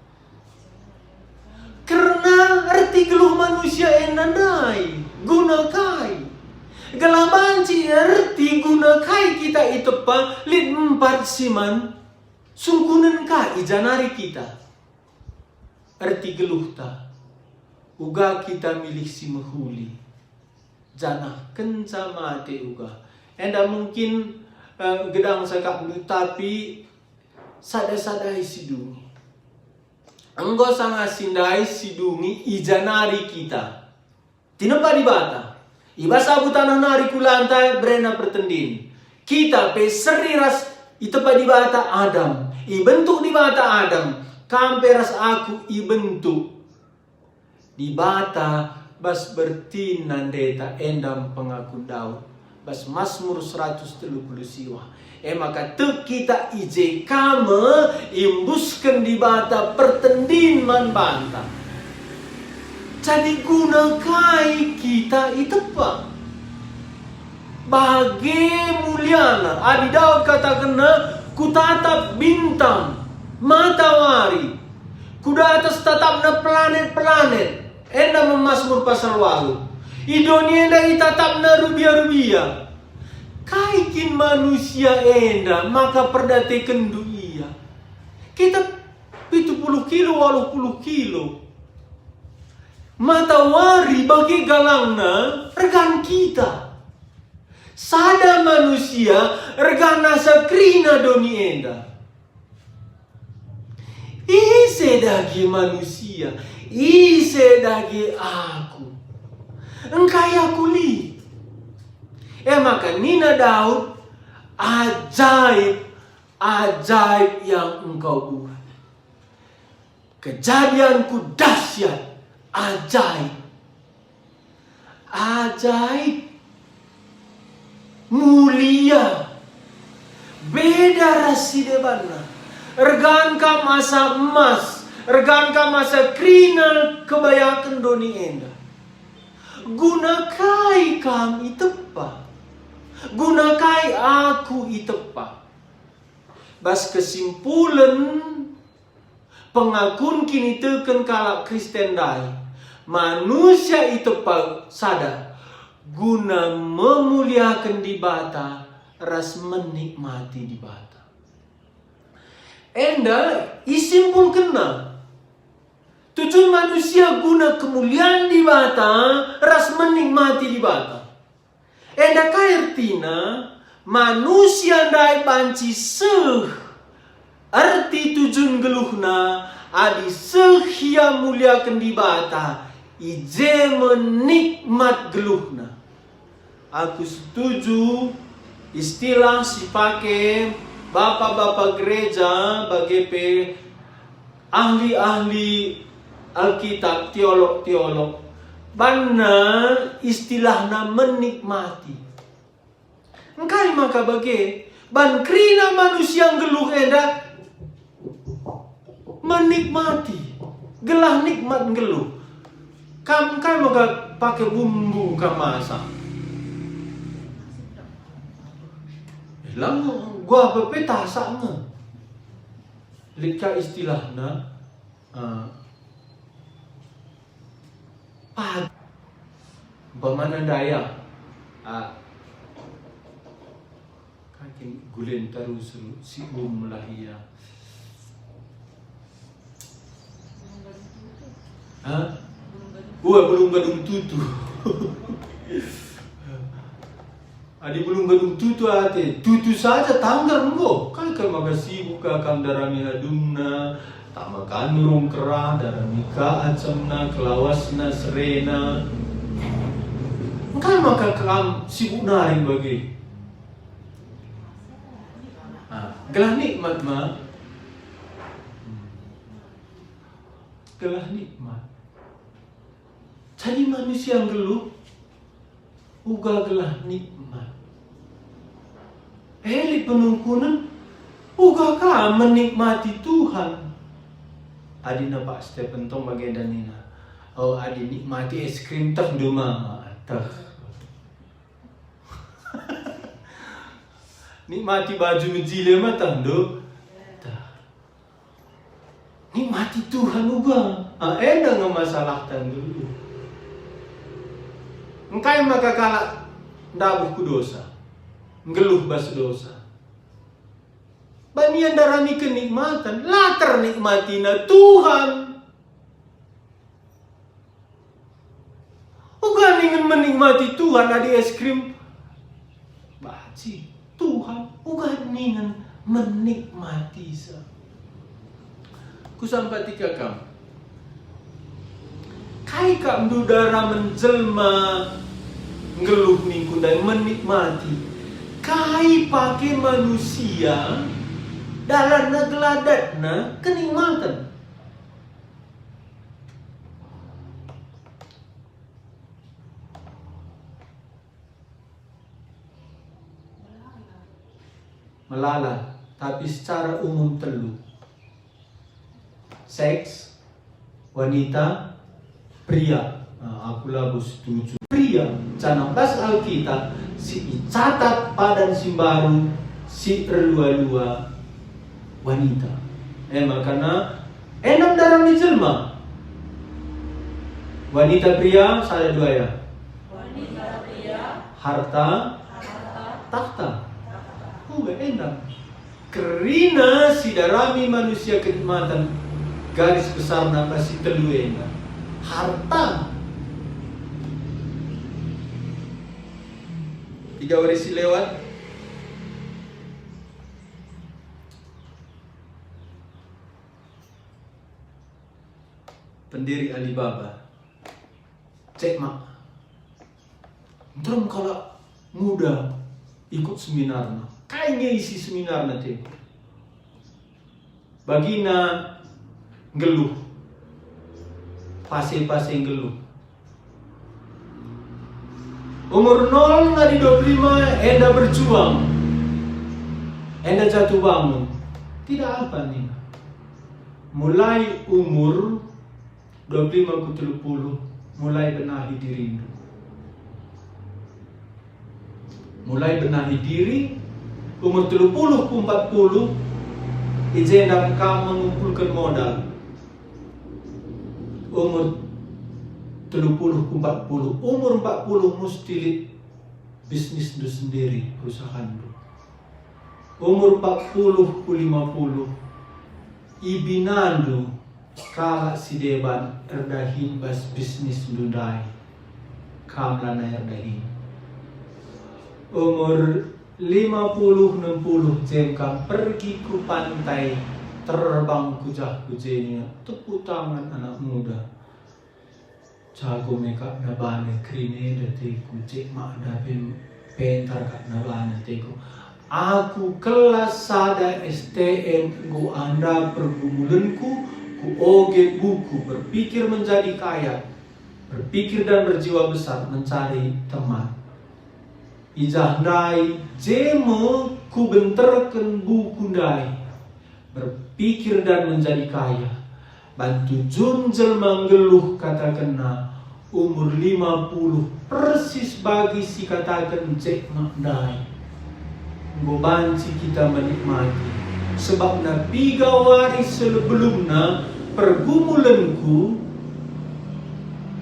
Kerna erti geluh manusia enda ndai, guna kai? Gelah banci erti guna kai kita itepa, lit empat si man sungkunen ka ijanari kita. Erti geluhta, uga kita milih si mehuli, janah kenca mate uga. Enda mungkin, eh, gedang sakapndu, tapi sada-sadai si dungi. Enggo sanga si ndai si dungi ijanari kita. Tinepa Dibata. I bas abu taneh nari kulanta berena pertendin. Kita pe seri ras itepa Dibata Adam. Ibentuk Dibata Adam. Kam pe ras aku ibentuk Dibata bas bertin nandeta enda me pengakun Daud. Bas Masmur seratus telu puluh siwah. E maka tek kita i je ka me iembusken Dibata pertendin man banta. Jadi guna kai kita itepa? Bage muliana, adi Daud katakenna, "Kutatap bintang, matawari, ku datas tatapna planet-planet." Enda me Masmur pasal walu. I doni enda itatapna rubia-rubia. Kai kin manusia enda maka perdatekenndu ia? Kita pitu puluh kilo, waluh puluh kilo. Matawari bage galangna ergan kita. Sada manusia ergan asa kerina doni enda. Ise dage manusia, ise dage aku? Engkai aku lit? E maka nina Daud, "Ajaib, ajaib yang Engkau buat. Kejadianku dahsyat, ajaib." Ajaib. Mulia. Beda ras si debanna. Ergan kam asa emas, ergan kam asa kerina kebayaken doni enda. Guna kai kam itepa? Guna kai aku itepa? Bas kesimpulen pengakun kiniteken kalak Kristen ndai, manusia itepa sada guna memuliaken Dibata ras menikmati Dibata. Enda isimpulkenna, tujun manusia guna kemulian Dibata ras menikmati Dibata. Enda kai ertina, manusia ndai banci seh erti tujun geluhna, adi seh ia muliaken Dibata, i je me nikmat geluhna. Aku setuju istilah si pake bapa-bapa gereja bage pe ahli-ahli Alkitab, teolog-teolog, banna istilahna menikmati. Engkai maka bage? Ban kerina manusia nggeluh enda menikmati, gelah nikmat nggeluh. Kam kai maka pake bumbu kam masak? Lang gua pe tasak nge. Lit ka istilahna, eh, pag-, umpamana ndai, ah, Kai kin gulen taru seru si um lah ia. Ha? Ua, bulung gadung tutu. Adi bulung gadung tutu ate, tutu saja tanggar enggo. Kai kal maka sibuk ka kam ndarami hadungna, tama ka nurung kerah, ndarami ka acemna, kelawasna, serena. Engkai maka kam sibuk nari bage? Ah, gelah nikmat, ma. Hmm. Gelah nikmat. Jadi manusia nggeluh uga gelah nikmat. Elit penungkunen uga ka menikmati Tuhan. Adina Pak Stephen tong bagenda nina, "Oh, adi nikmati es krim teh ndu ma?" Teh. Nikmati baju mejile ma tah, ndu? Tah. Nikmati Tuhan uga. Ah, enda nge masalahta nggeluh. Engkai maka kalak ndabuh ku dosa? Nggeluh bas dosa. Banian ndarami kenikmatan, la ternikmatina Tuhan. Uga ningen menikmati Tuhan adi es krim. Banci Tuhan uga ningen menikmatisa. Kusampati ka kam. Kai kap ndu daramen jelma nggeluh ningku ndai menikmati? Kai pake manusia dalanna geladatna kenikmaten? Melala, tapi secara umum telu. Seks, wanita, pria. Nah, aku labo setuju. Pria, janah bas Alkitab si icatat padan si mbaru si erlua-lua wanita. E maka Enam daram ni jelma. Wanita pria, sada dua ya. Wanita pria. Harta. Harta. Takhta. Uga enam. Kerina si darami manusia kenikmatan garis besarna bas si telu enda. Harta. Tiga wari si lewat. Pendiri Alibaba, Jack Ma. Nterem kalak muda ikut seminarna. Kai nge isi seminarna, Jack? Bagina nggeluh. Pase-pase nggeluh. Umur nol ngadi dua puluh lima enda berjuang, enda jatuh bangun. Tidak apa nina. Mulai umur dua puluh lima ku telu puluh, mulai benahi dirindu. Mulai benahi diri, umur telu puluh ku empat puluh, i jenda kam mengumpulken modal. Umur telu puluh ku empat puluh, umur empat puluh musti lit bisnisndu sendiri, perusahaanndu. Umur empat puluh ku lima puluh, ibinandu kalak si deban erdahin bas bisnisndu ndai, kam lanai erdahin. Umur lima puluh enam puluh jem kam pergi ku pantai, terbang ku jah ku je ninga, tepuk tangan anak muda. Jago me kap nabana kerina enda teku, Jack Ma, ndape pentar kap nabana teku. Aku kelas sada S T M enggo enda pergumulenku, ku oge buku, berpikir menjadi kaya, berpikir dan berjiwa besar mencari teman. I jah ndai je me Kubenterken buku ndai, Berpikir dan Menjadi Kaya. Bantu tujun jelma nggeluh katakenna, umur lima puluh persis bagi si kataken Jack Mark ndai. Enggo banci kita menikmati, sebabna piga wari sebelumna pergumulenku,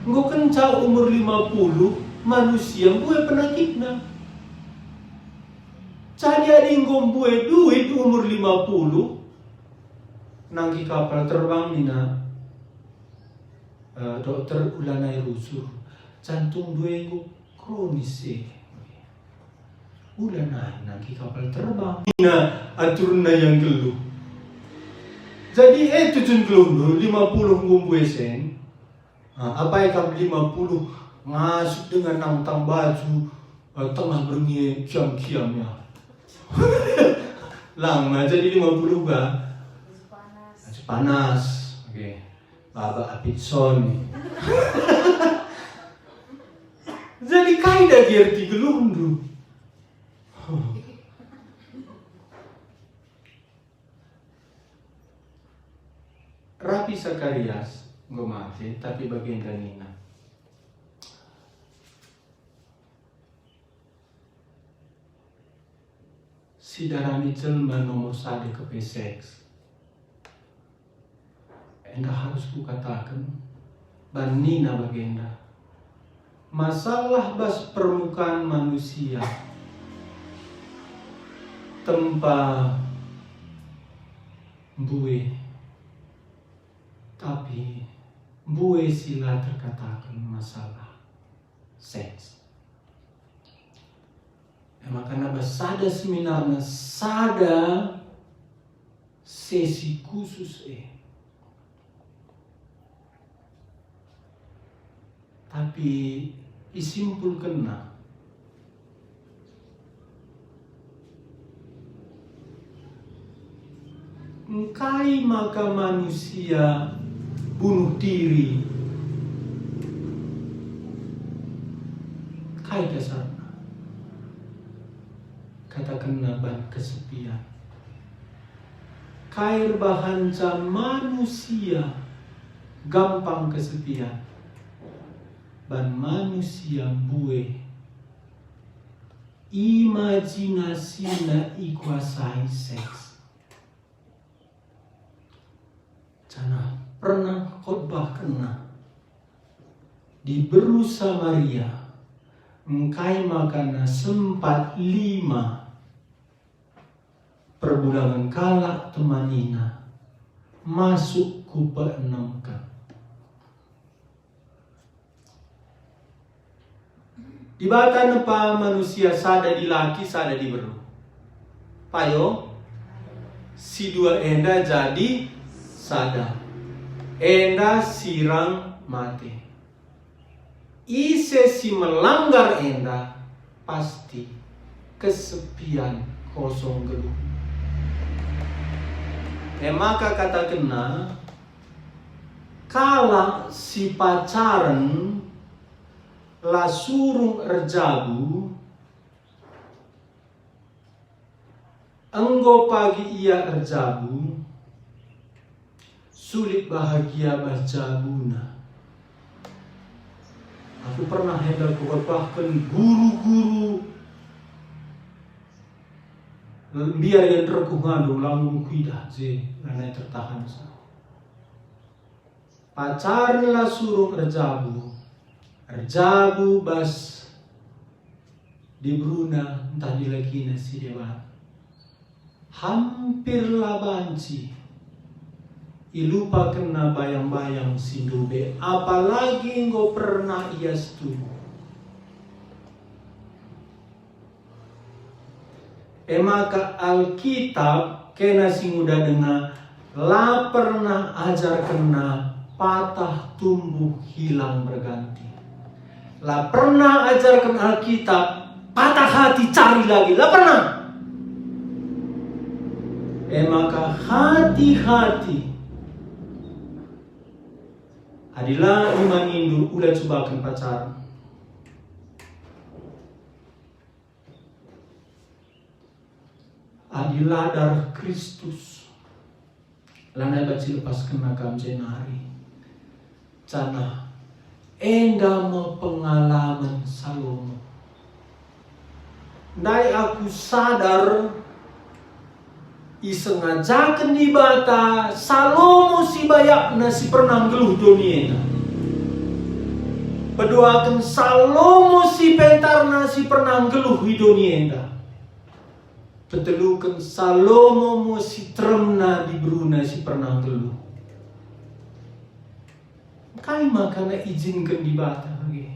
enggo kenca umur lima puluh, manusia mbue penakitna. Jadi adi enggo mbue duit umur lima puluh, nangki kapal terbang nina, eh, dokter, ulanai rusur, jantung mbue enggo kronis e. Ulanai nangki kapal terbang. Nina aturna yang nggeluh. Jadi e tujun nggeluhndu lima puluh enggo mbue sen. Ah, apai kam lima puluh ngasup denga nangtang baju, eh, tengah berngi e kiam-kiam ya. Lang, nah, jadi lima puluh ga? Baju panas. Oke. Baba apit son. Jadi kai dage erti geluhndu? Rabi Sakarias enggo mate, tapi bagenda nina, si darani jelma nomor sada kepe seks. Enda harus kukataken, ban nina bagenda, masalah bas permukaan manusia tempa mbue, tapi mbue si la terkataken masalah seks. E maka bas sada seminarna, sada sesi khusus e. Tapi isimpulkenna, engkai maka manusia bunuh diri? Kai dasarna? Katakenna ban kesepian. Kai erbahanca manusia gampang kesepian? Ban manusia mbue imajinasina ikuasai seks. Janah pernah khotbahkenna diberu Samaria, engkai maka sempat lima perbulangen kalak temanina masuk ku peenemken. Dibata nepa manusia sada dilaki, sada diberu. Payo, si dua enda jadi sada. Enda sirang mate. Ise si melanggar enda pasti kesepian, kosong geluh. E maka katakenna, kalak si pacaren la surung erjabu, enggo pagi ia erjabu, sulit bahagia bas jabuna. Aku pernah enda kukhotbahken guru-guru mbiar ia nderkuh ngandung, langun kuidah je lanai tertahansa. Pacaren la surung erjabu, erjabu bas diberuna ntah dilakina si deban. Hampir la banci ilupakenna bayang-bayang si ndube, apalagi enggo pernah ia setubuh. E maka Alkitab kena si nguda denga la pernah ajarkenna patah tumbuh hilang berganti. La pernah ajarken Alkitab patah hati cari lagi, la pernah. E maka hati-hati. Adi la imanindu, ula cubaken pacarmu. Adi la dareh Kristus, lanai banci lepaskenna kam jenari. Janah enda me pengalamen Salomo. Ndai aku sadar isengajaken Dibata Salomo si bayakna si pernah nggeluh doni enda. Peduaken Salomo si pentarna si pernah nggeluh i doni enda. Peteluken Salomo me si teremna diberuna si pernah nggeluh. Kai maka na ijinken Dibata bage?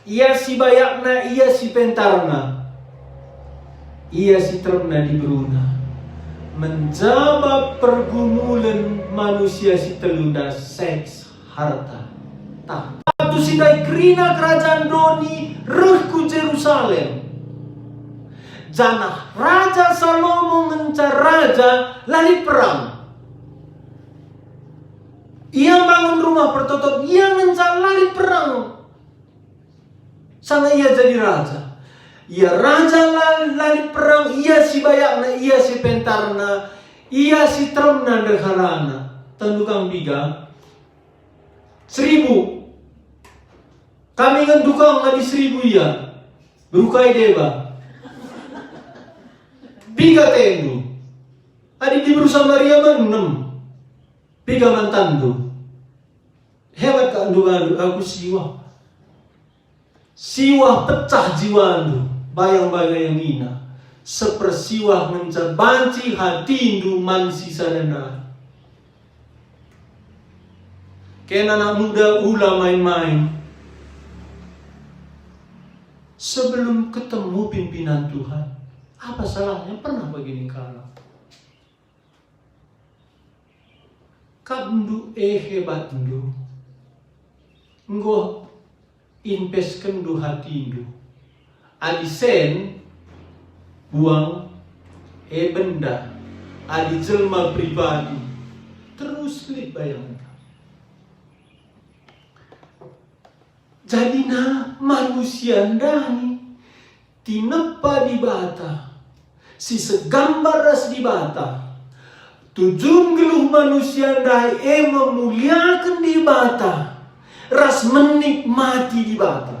Ia si bayakna, ia si pentarna, ia si teremna diberuna. Menjabap pergumulen manusia si telu enda, seks, harta, tahta. Waktu si ndai kerina kerajaan doni reh ku Jerusalem. Janah Raja Salomo ngenca raja la lit perang. Ia mbangun rumah pertoton, ia ngenca la lit perang. Sanga ia jadi raja. Ia raja la, la lit perang, ia si bayakna, ia si pentarna, ia si teremna ndeharana. Tandukang piga? Seribu. Kami ngendukang adi seribu ia. Beru kai deba. Piga atendu? Adi diberu Samaria man enem. Piga man tanndu? Hebat kap ndu bandu, aku siwah. Siwah pecah jiwandu, bayang-bayang ina. Sepersiwah ngenca banci hatindu man si sada ndai. Kena anak muda, ula main-main. Sebelum ketemu pimpinan Tuhan, apa salahnya pernah begini kala? Kapndu e hebatndu, enggo impeskenndu hatindu. Adi sen, buang e benda. Adi jelma pribadi, terus lit bayangenta. Jadina manusia ndai tinepa Dibata, si segambar ras Dibata. Tujun nggeluh manusia ndai e memuliaken Dibata ras menikmati Dibata.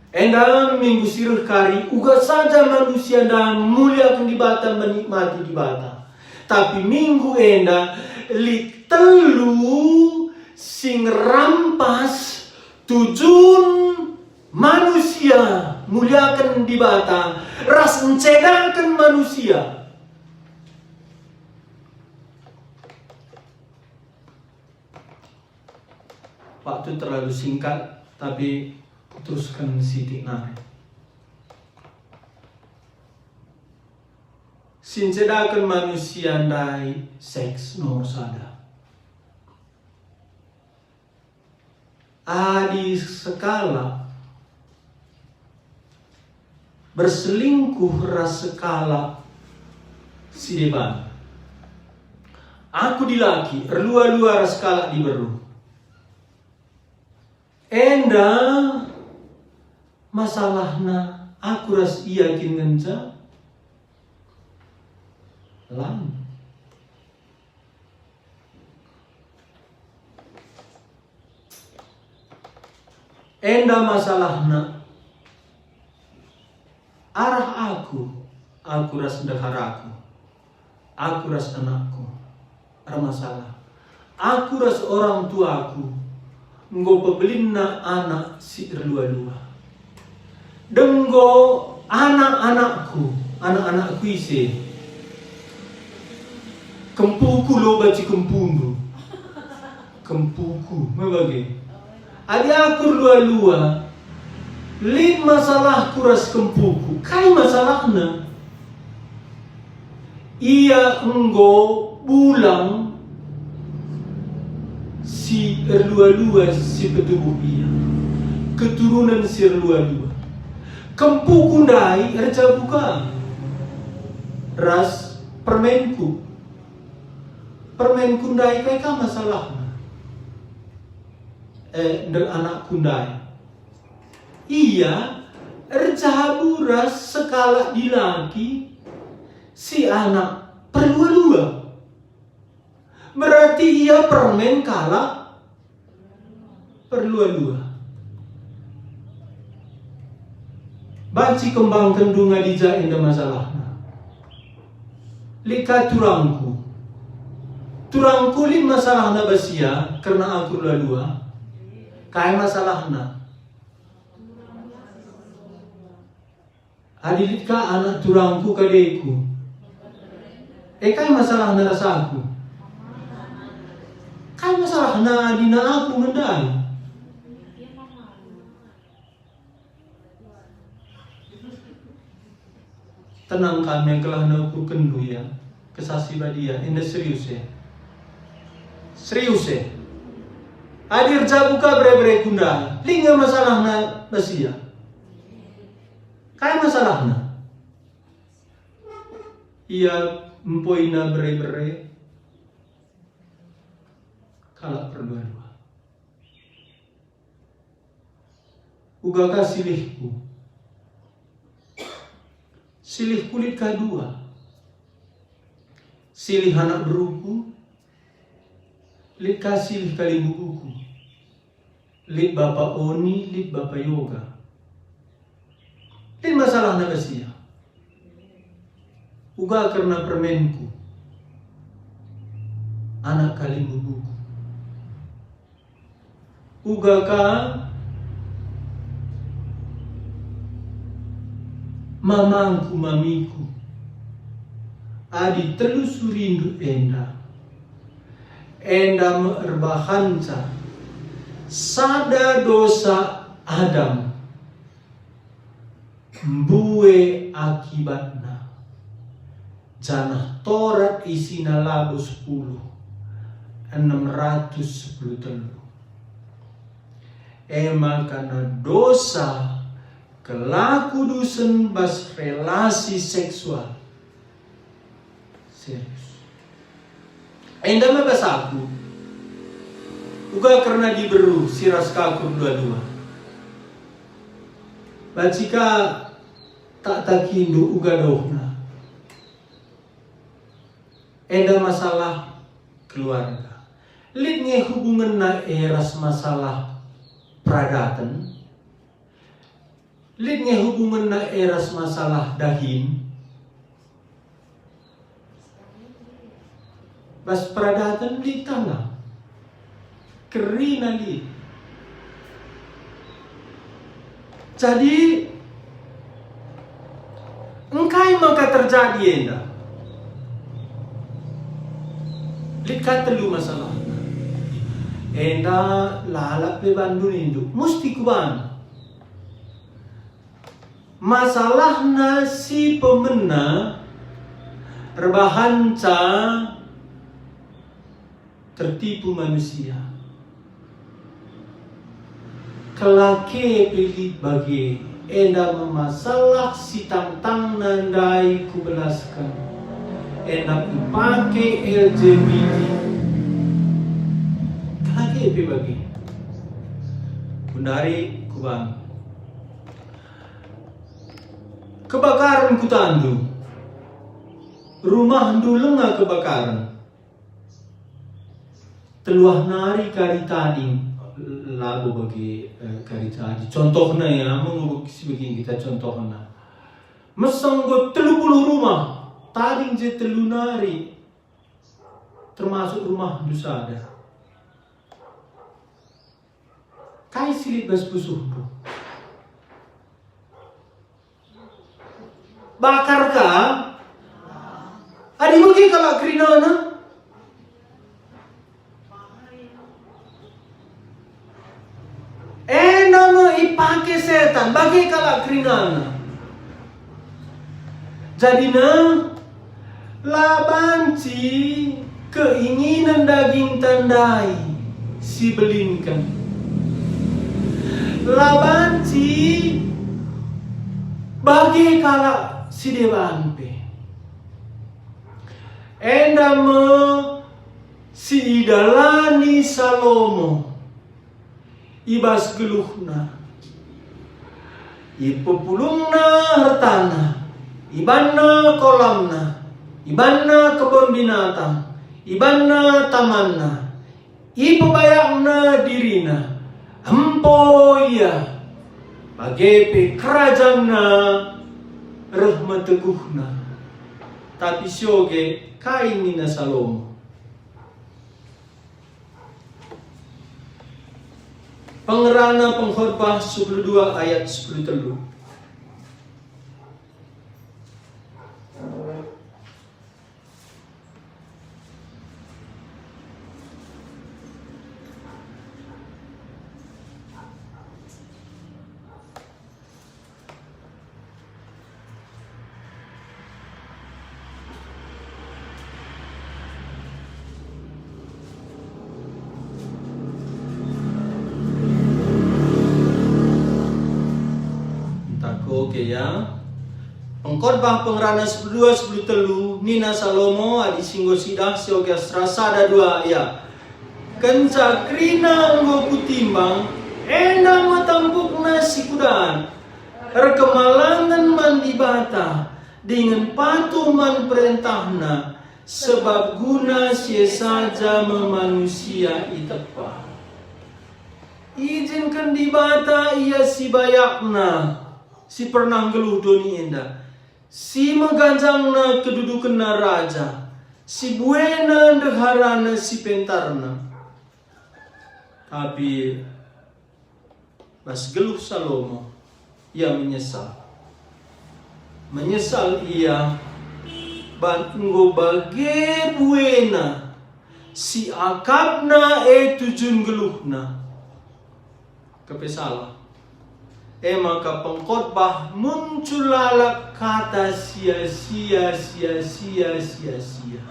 Enda minggu si reh kari, uga saja manusia ndai memuliaken Dibata, menikmati Dibata. Tapi minggu enda lit telu si ngerampas tujun manusia muliaken Dibata ras ncedaken manusia. Waktu terlalu singkat, tapi kuterusken sitik nari. Si ncedaken manusia ndai seks nomor sada. Adi sekalak berselingkuh ras sekalak si deban, aku dilaki erlua-lua ras sekalak diberu. Enda masalahna aku ras ia kin ngenca? Lang. Enda masalahna. Arah aku, aku ras ndeharaku, aku ras anakku ermasalah. Aku ras orang tuaku enggo pebelinna anak si erlua-lua. Denggo anak-anakku, anak-anakku ise, kempuku lo banci kempundu. Kempuku, me bage. Adi aku erlua-lua, lit masalahku ras kempuku. Kai masalahna? Ia enggo bulang si erlua-lua si petubuh ia, keturunen si erlua-lua. Kempuku ndai erjabu ka ras permenku. Permenku ndai kai ka masalahna? Eh, ndel anakku ndai. Ia erjabu ras sekalak dilaki Si anak perlua-lua. Berarti ia permen kalak perlua-lua. Banci kembangken denga dija enda masalahna. Lit ka turangku. Turangku lit masalahna bas ia kerna aku erlua-lua. Kai masalahna? Adi lit ka anak turangku kadeku, e kai masalahna ras aku? Kai masalahna adi na aku ngendai? Tenang kami, gelah naukurkenndu ia, Kesah Si Badia, enda serius e. Serius e. Adi erjabu ka bere-bereku ndai, lit nge masalahna bas ia. Kai masalahna? Ia empoina bere-bere kalak perlua-lua. Uga ka silihku. Silihku lit ka dua. Silih anak beruku, lit ka silih kalimbubuku. Lit Bapa Oni, lit Bapa Yoga. Lit masalahna bas ia. Uga kerna permenku, anak kalimbubuku. Uga ka mamangku, mamiku. Adi telu surindu enda, enda me erbahanca sada dosa Adam, mbue akibatna, janah Torat isina labo sepuluh, enem ratus sepuluh telu. E maka dosa kelakudusen bas relasi seksual. Serius. Enda me bas aku. Uga kerna diberu si ras ka aku erlua-lua. Banci ka tak takindu uga dohna. Enda masalah keluarga. Lit nge hubungenna e ras masalah peradaten? Lit nge hubungenna e ras masalah dahin? Bas peradaten lit kala. Kerina lit. Jadi, engkai maka terjadi enda? Lit ka telu masalahna. Enda lalap pe bandu nindu, musti kuban. Masalahna si pemena erbahanca tertipu manusia. Kelake pe lit bage, enda me masalah si tangtangna ndai kubelasken, enda ipake L G B T. Kelake pe bage. Gundari kuban. Kebakaren kutandu. Rumahndu langa kebakaren. Teluah nari kari tading, labo bage, eh, kari tading. Contohna ya, mengubah si begini kita contohna. Meseng enggo telu puluh rumah, tading je telu nari, termasuk rumahndu sada. Kai si lit bas pusuhndu? Bakar ka? Adi bage kalak kerinana? Enda me ipake setan, bage kalak kerinana. Jadina, la banci keinginen dagingta ndai si belinken. La banci bage kalak si deban pe. Enda me si idalani Salomo i bas geluhna. Ipepulungna ertana, ibanna kolamna, Ibanna kebon binatang, ibanna tamanna, ipebayakna dirina, empo ia, bage pe kerajanna reh meteguhna. Tapi sioge kai nina Salomo? Pengerana Pengkhotbah sepuluh dua ayat sepuluh telu. Entah ko ke ya. Pengkhotbah pengerana sepuluh dua sepuluh telu, nina Salomo, adi si enggo sidah, sioge ras sada dua ia. Kenca kerina enggo kutimbang, enda me tampukna si kudat, erkemalangen man Dibata, dingen patuh man perentahNa, sebab guna si e saja me manusia itepa. Ijinken Dibata ia si bayakna, si pernah nggeluh doni enda, si meganjangna kedudukenna raja, si buena ndeharana si pentarna. Tapi bas geluh Salomo, ia menyesal. Menyesal ia ban enggo bage buena si akapna e tujun geluhna. Kepe salah. E maka pengkhotbah muncul lalap kata sia-sia, sia-sia, sia-sia.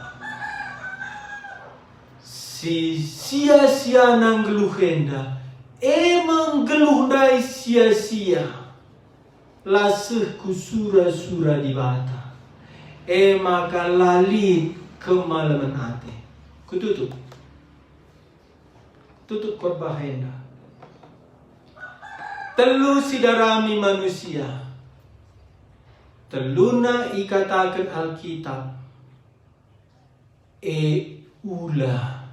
Si sia-siana nggeluh enda, e me nggeluh ndai sia-sia, la seh ku sura-sura Dibata, e maka la lit kemalemen ate. Kututup. Tutup khotbah enda. Telu sidarami manusia. Teluna ikataken Alkitab, e ula.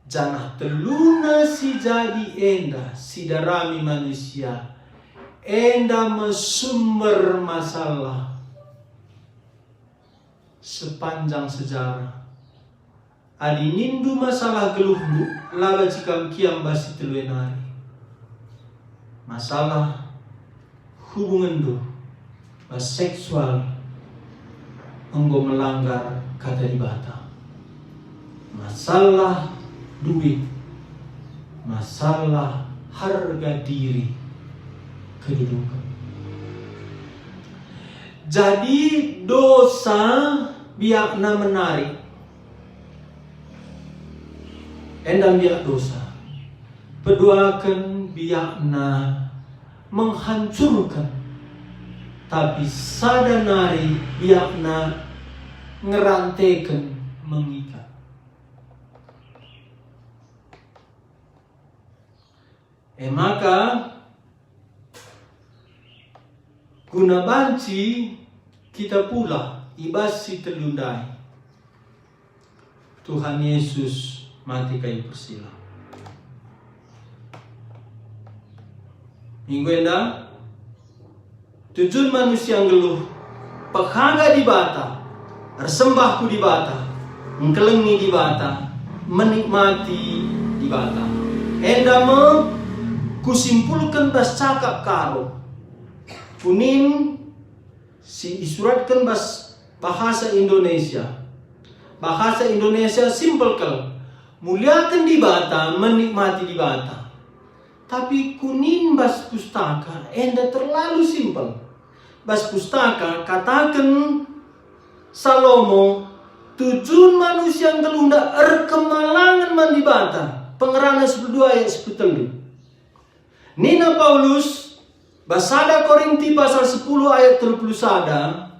Janah teluna si jadi enda sidarami manusia, enda me sumber masalah sepanjang sejarah. Adi nindu masalah geluhndu, la banci kam kiam bas si telu e nari. Masalah hubungenndu bas seksual enggo melanggar Kata Dibata. Masalah duit, masalah harga diri, keduduken. Jadi dosa biakna menarik. Enda biak dosa. Peduaken biakna menghancurken, tapi sada nari biakna ngeranteken, mengikat. E maka, guna banci kita pulah i bas si telu ndai, Tuhan Yesus mate kayu persilang. Minggu enda, tujun manusia nggeluh, pehaga Dibata, ersembah ku Dibata, engkelengi Dibata, menikmati Dibata. Enda me kusimpulken bas cakap Karo. Kunin si isuratken bas bahasa Indonesia. Bahasa Indonesia simpel kal. Muliaken Dibata, menikmati Dibata. Tapi kunin bas pustaka enda terlalu simpel. Bas pustaka kataken Salomo, tujun manusia nggeluh enda erkemalangen man Dibata. Pengerana sepuluh dua ayat sepuluh telu. Nina Paulus, bas sada Korinti pasal sepuluh ayat telu puluh sada,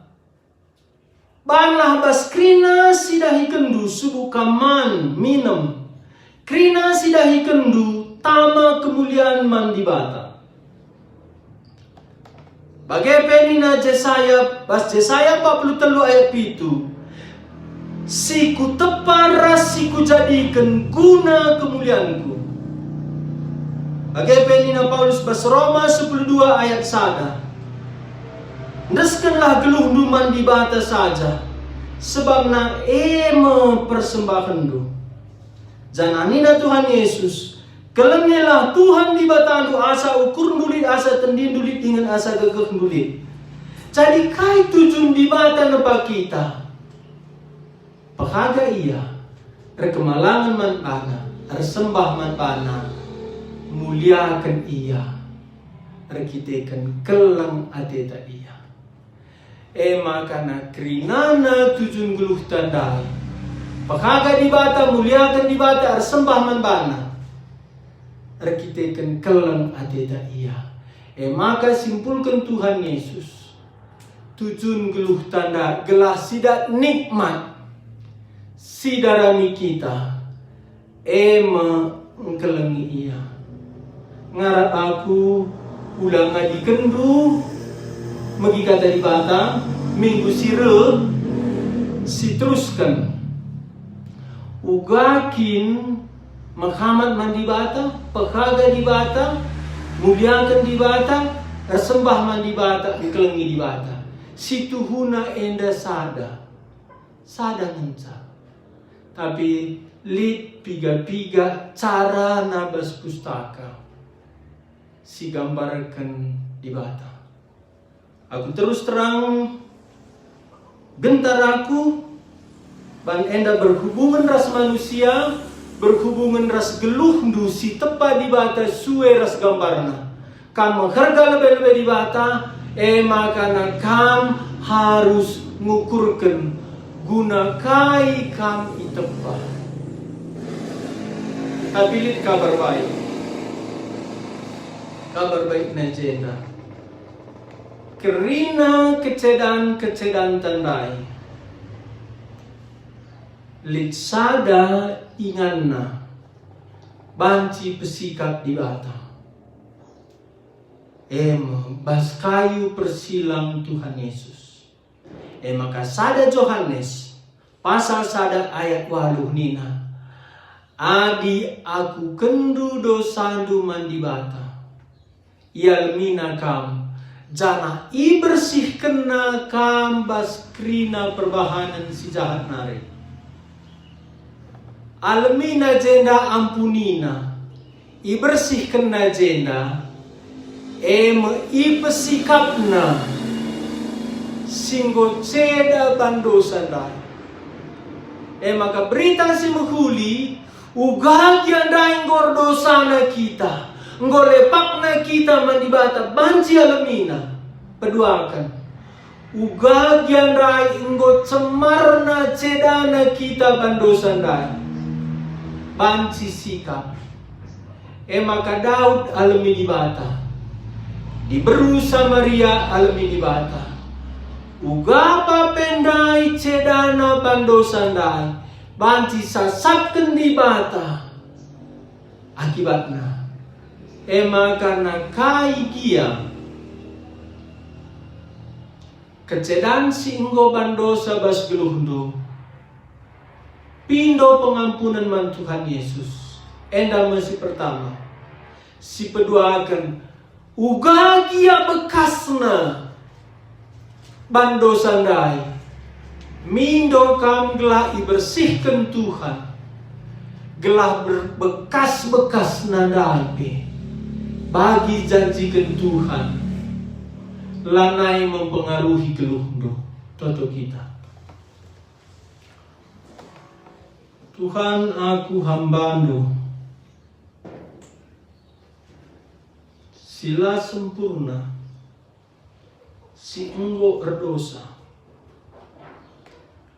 banlah bas kerina si dahikenndu subuk kam man, minem. Kerina si dahikenndu tama kemulian man Dibata. Bage pe nina Jesaya, bas Jesaya empat puluh telu ayat pitu, "Si kutepa ras si kujadiken guna kemulianku." Bage pe nina Paulus bas Roma sepuluh dua ayat sada, "Endeskenlah geluhndu man Dibata saja, sebabna e me persembahenndu." Janah nina Tuhan Yesus, "Kelengilah Tuhan Dibatandu asa ukurndu lit, asa tendindu lit, dingen asa gegehndu lit." Jadi kai tujun Dibata nepa kita? Pehaga Ia, erkemalangen man baNa, ersembah man baNa, muliaken Ia, erkiteken keleng ateta Ia. E maka na kerinana tujun geluhta ndai. Pehaga Dibata, muliaken Dibata, ersembah man baNa, erkiteken keleng ateta Ia. E maka simpulken Tuhan Yesus, tujun geluhta ndai gelah sidat nikmat si darami kita, e me engkelengi Ia. Ngarap aku ula ngadikenndu megi Kata Dibata minggu si reh, si terusken. Uga kin mehamat man Dibata, pehaga Dibata, muliaken Dibata, ersembah man Dibata, engkelengi Dibata. Situhuna enda sada, sada ngenca. Tapi lit piga-piga carana bas Pustaka si gambarken Dibata. Aku terus terang, gentar aku ban enda berhubungen ras manusia, berhubungen ras geluhndu si tepa Dibata sue ras gambarna. Kam meherga lebe-lebe Dibata, e maka kam harus ngukurken guna kai kam itepa. Tapi lit Kabar Baik. Kabar Baikna jenda. Kerina kecedan-kecedan ndai, lit sada inganna banci pesikap Dibata, e me bas kayu persilang Tuhan Yesus. E maka sada Johanes pasal sada ayat waluh nina, "Adi akukenndu dosandu man Dibata, ialemina kam, janah ibersihkenna kam bas kerina perbahanen si jahat nari." Alemina jenda ampunina, ibersihkenna jenda, e me ipesikapna si enggo ceda ban dosa ndai. E maka berita si mehuli, uga gia ndai enggo erdosana kita, enggo lepakna kita man Dibata, banci alemina. Peduaken. Uga gia ndai enggo cemarna cedana kita ban dosa ndai. Banci sikap. E maka Daud alemi Dibata. Diberu Samaria alemi Dibata. Uga pe ndai cedana ban dosa ndai, banci sasapken Dibata akibatna. E maka na kai gia? Kecedan si enggo bandosa bas geluhndu, pindo pengampunen man Tuhan Yesus. Enda me si pertama. Si peduaken, uga gia bekasna bandosa ndai, mindo kam gelah ibersihken Tuhan. Gelah berbekas-bekas ndai pe, bagi janjiken Tuhan, lanai mempengaruhi geluhndu. Toto kita. Tuhan, aku hambandu, si la sempurna, si enggo erdosa.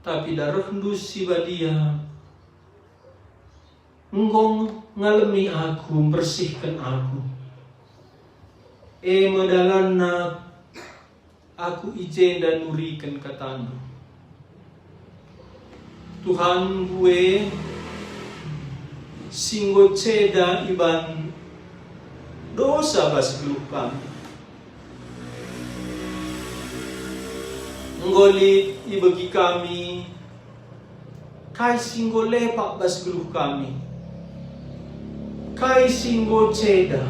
Tapi darehndu si badia enggo ngalemi aku, mbersihken aku. E me dalanna aku i jenda nuriken katandu. Tuhan, mbue si enggo ceda iban dosa bas geluh kami. Enggo lit ibegi kami kai si enggo lepak bas geluh kami, kai si enggo ceda.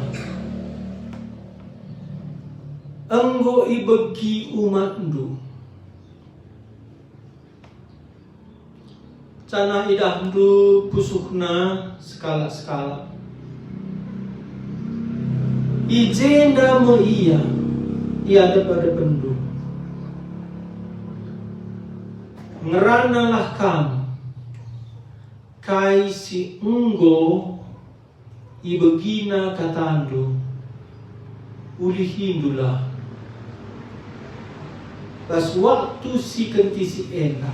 Enggo ibegi umatndu, janah idahndu pusuhna sekalak-sekalak. I jenda me ia i adep-adepenndu. Ngeranalah kam kai si enggo ibegina katandu, ulihindulah bas waktu si kentisik enda,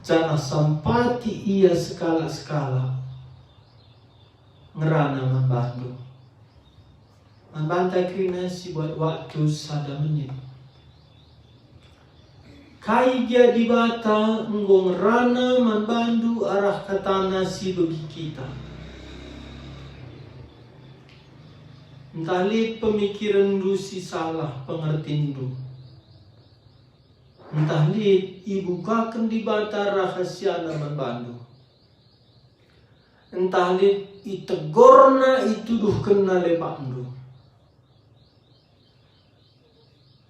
janah sampati ia sekalak-sekalak ngerana man bandu. Man banta kerina si buat waktu sada menit. Kai gia Dibata enggo ngerana man bandu arah katana si begi kita. Ntah lit pemikirenndu si salah pengertinndu. Ntah lit ibukaken Dibata rahasiana man bandu. Ntah lit itegorna, ituduhkenna lepakndu.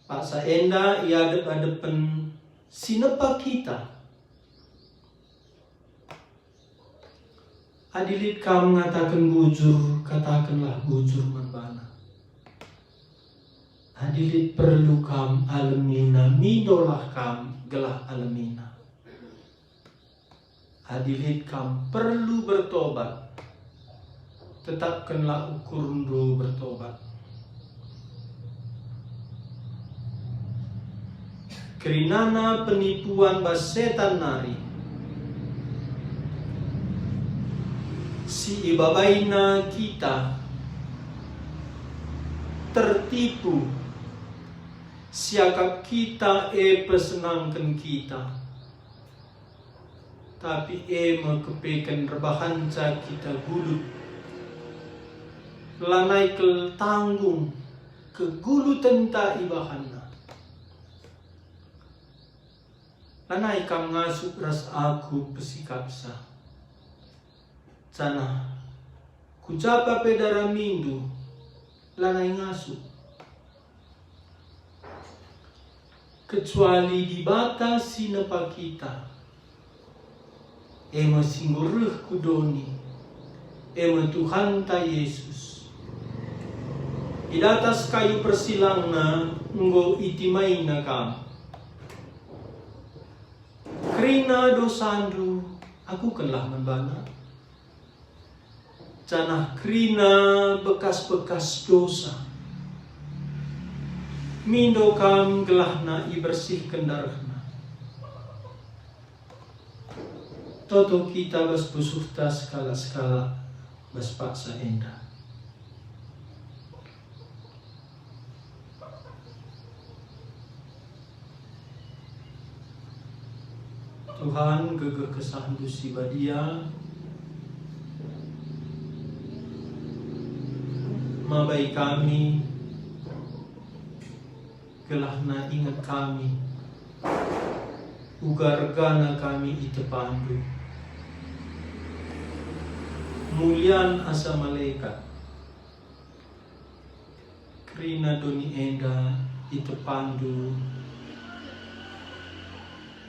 Paksa enda i adep-adepen si nepa kita. Adi lit kam ngataken bujur, katakenlah bujur man bana. Adi lit perlu kam alemina, mindolah kam gelah alemina. Adi lit kam perlu bertobat, tetapkenlah ukurndu bertobat. Kerinana penipuan bas setan nari si ibabaina kita tertipu, siakap kita e pesenangken kita. Tapi e me kepeken erbahanca kita gulut. Lanai kel tanggung kegulutenta ibahanna. Lanai kam ngasup ras aku pesikapsa. Janah ku japa pe daramindu lanai ngasup. Kecuali Dibata si nepa kita, e me si enggo reh ku doni, e me Tuhanta Jesus. I datas kayu persilangNa enggo itimaina kam. Kerina dosandu, akukenlah man baNa. Janah kerina bekas-bekas dosa, mindo kam gelahna ibersihken darehNa. Toto kita bas pusuhta sekalak-sekalak bas paksa enda. Tuhan, gegeh KesahNdu si badia mabai kami, gelahna inget kami uga regana kami i tepaNdu. Mulian asa malekat. Kerina doni enda i tepaNdu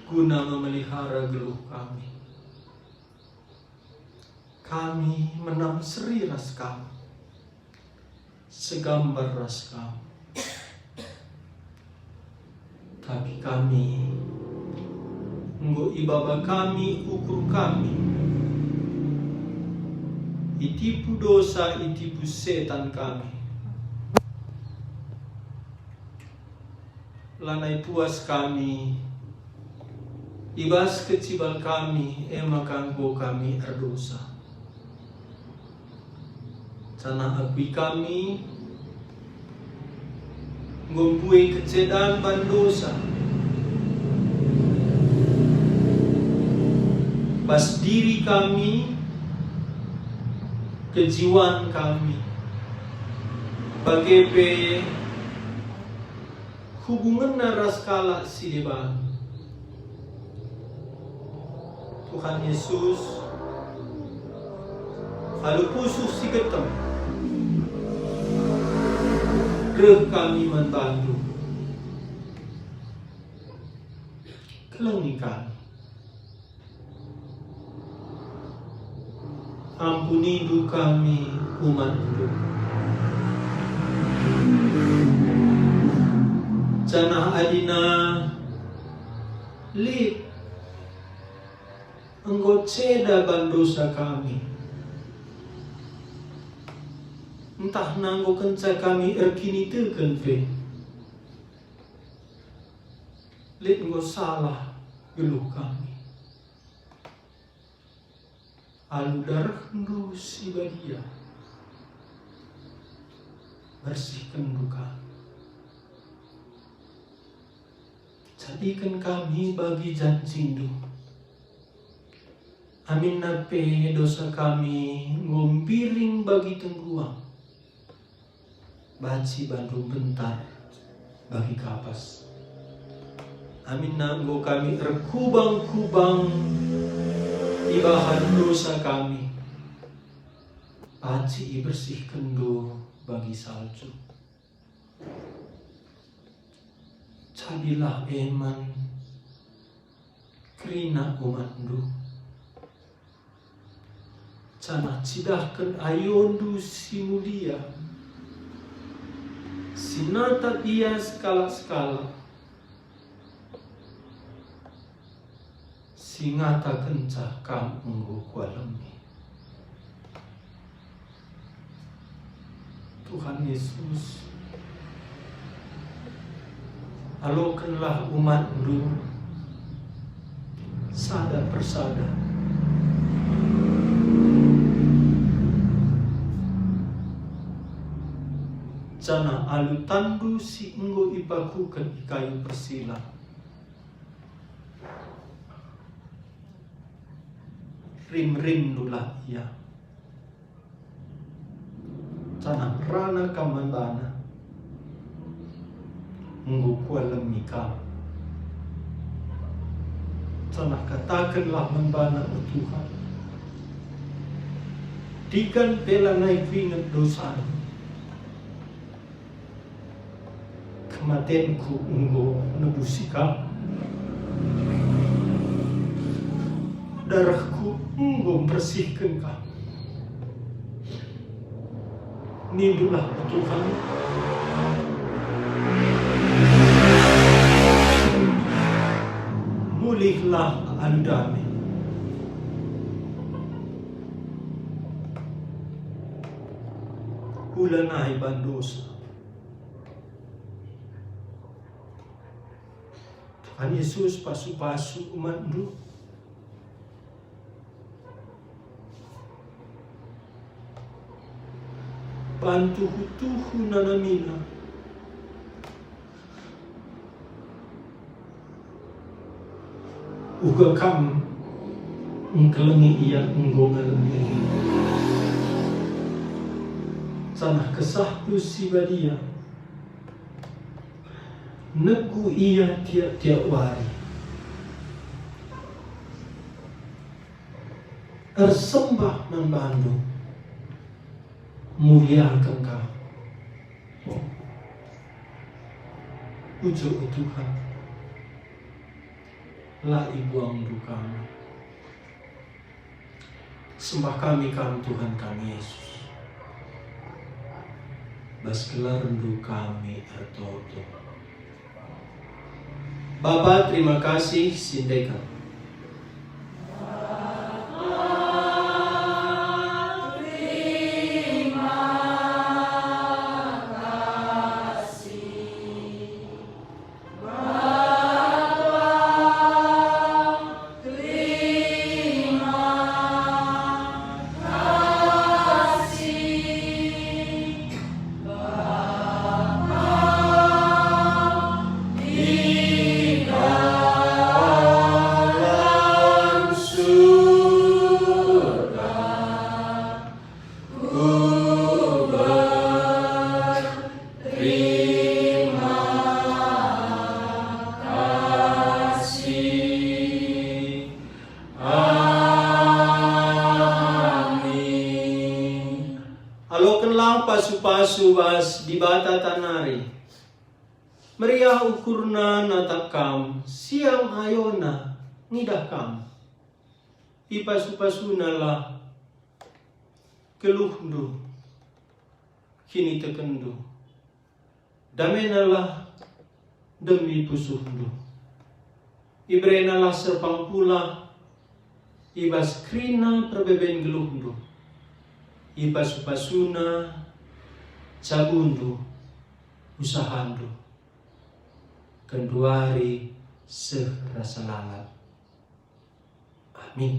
guna memelihara geluh kami. Kami menam seri ras Kam, segambar ras Kam. Tapi kami, enggo ibaba kami ukur kami. Itipu dosa, itipu setan kami. Lanai puas kami i bas kecibal kami, e maka enggo kami erdosa. Janah akui kami enggo mbue kecedan ban dosa bas diri kami, kejiwan kami, bage pe hubungenna ras kalak si deban. Tuhan Yesus, alu pusuh si getem, reh kami man bandu. Kelengi kami. Ampunindu kami, umatndu. Janah adina lit enggo ceda ban dosa kami, ntah nanggo kenca kami erkiniteken pe, lit enggo salah geluh kami. Alu darehndu si badia, bersihkenndu kami. Jadiken kami bagi janjindu. Aminna pe dosa kami enggo mbiring bagi tengguang, banci bandu mbentar bagi kapas. Aminna enggo kami erkubang-kubang ibahan dosa kami, banci ibersihkenndu bagi salju. Jadilah e man kerina umatndu, janah cidahken ayondu si mulia, si natap ia sekalak-sekalak, si ngatakenca Kam enggo kualemi. Tuhan Yesus, alokenlah umatndu sada persada, janah alu tanNdu si enggo ipakuken i kayu persilang, rim-rimndulah ia. Janah ngerana Kam man bana, enggo kualemi Kam. Janah katakenlah man bana, O Tuhan, digan pe lanai kuinget dosana. Kematenku enggo nebusi Kam. Darehku enggo mbersihken Kam. Nindulah, Tuhan. Mulihlah alu dame. Ulanai ban dosa. Tuhan Yesus, pasu-pasu umatNdu. Bantu tuhu-tuhu nanamina. Uga Kam engkelengi ia enggo ngalemi e. Janah KesahNdu si Badia negu ia tiap-tiap wari. Ersembah man bandu, muliaken Kam. Ujo, o Tuhan, la ibuangNdu kami. Sembah kami Kam, Tuhan kami Yesus, bas gelarNdu kami ertoto. Bapa, terima kasih si ndekah. Lah pasu-pasu bas Dibata ta nari. Meriah ukurna natap kam, siang ayona ngidah kam. Ipasu-pasunalah geluhndu, kinitekenndu. Damenalah demi pusuhndu. Iberenalah serpang pula i bas kerina perbeben geluhndu. Ipasu-pasuna jabundu, usahandu, genduari seh rasa lalap. Amin.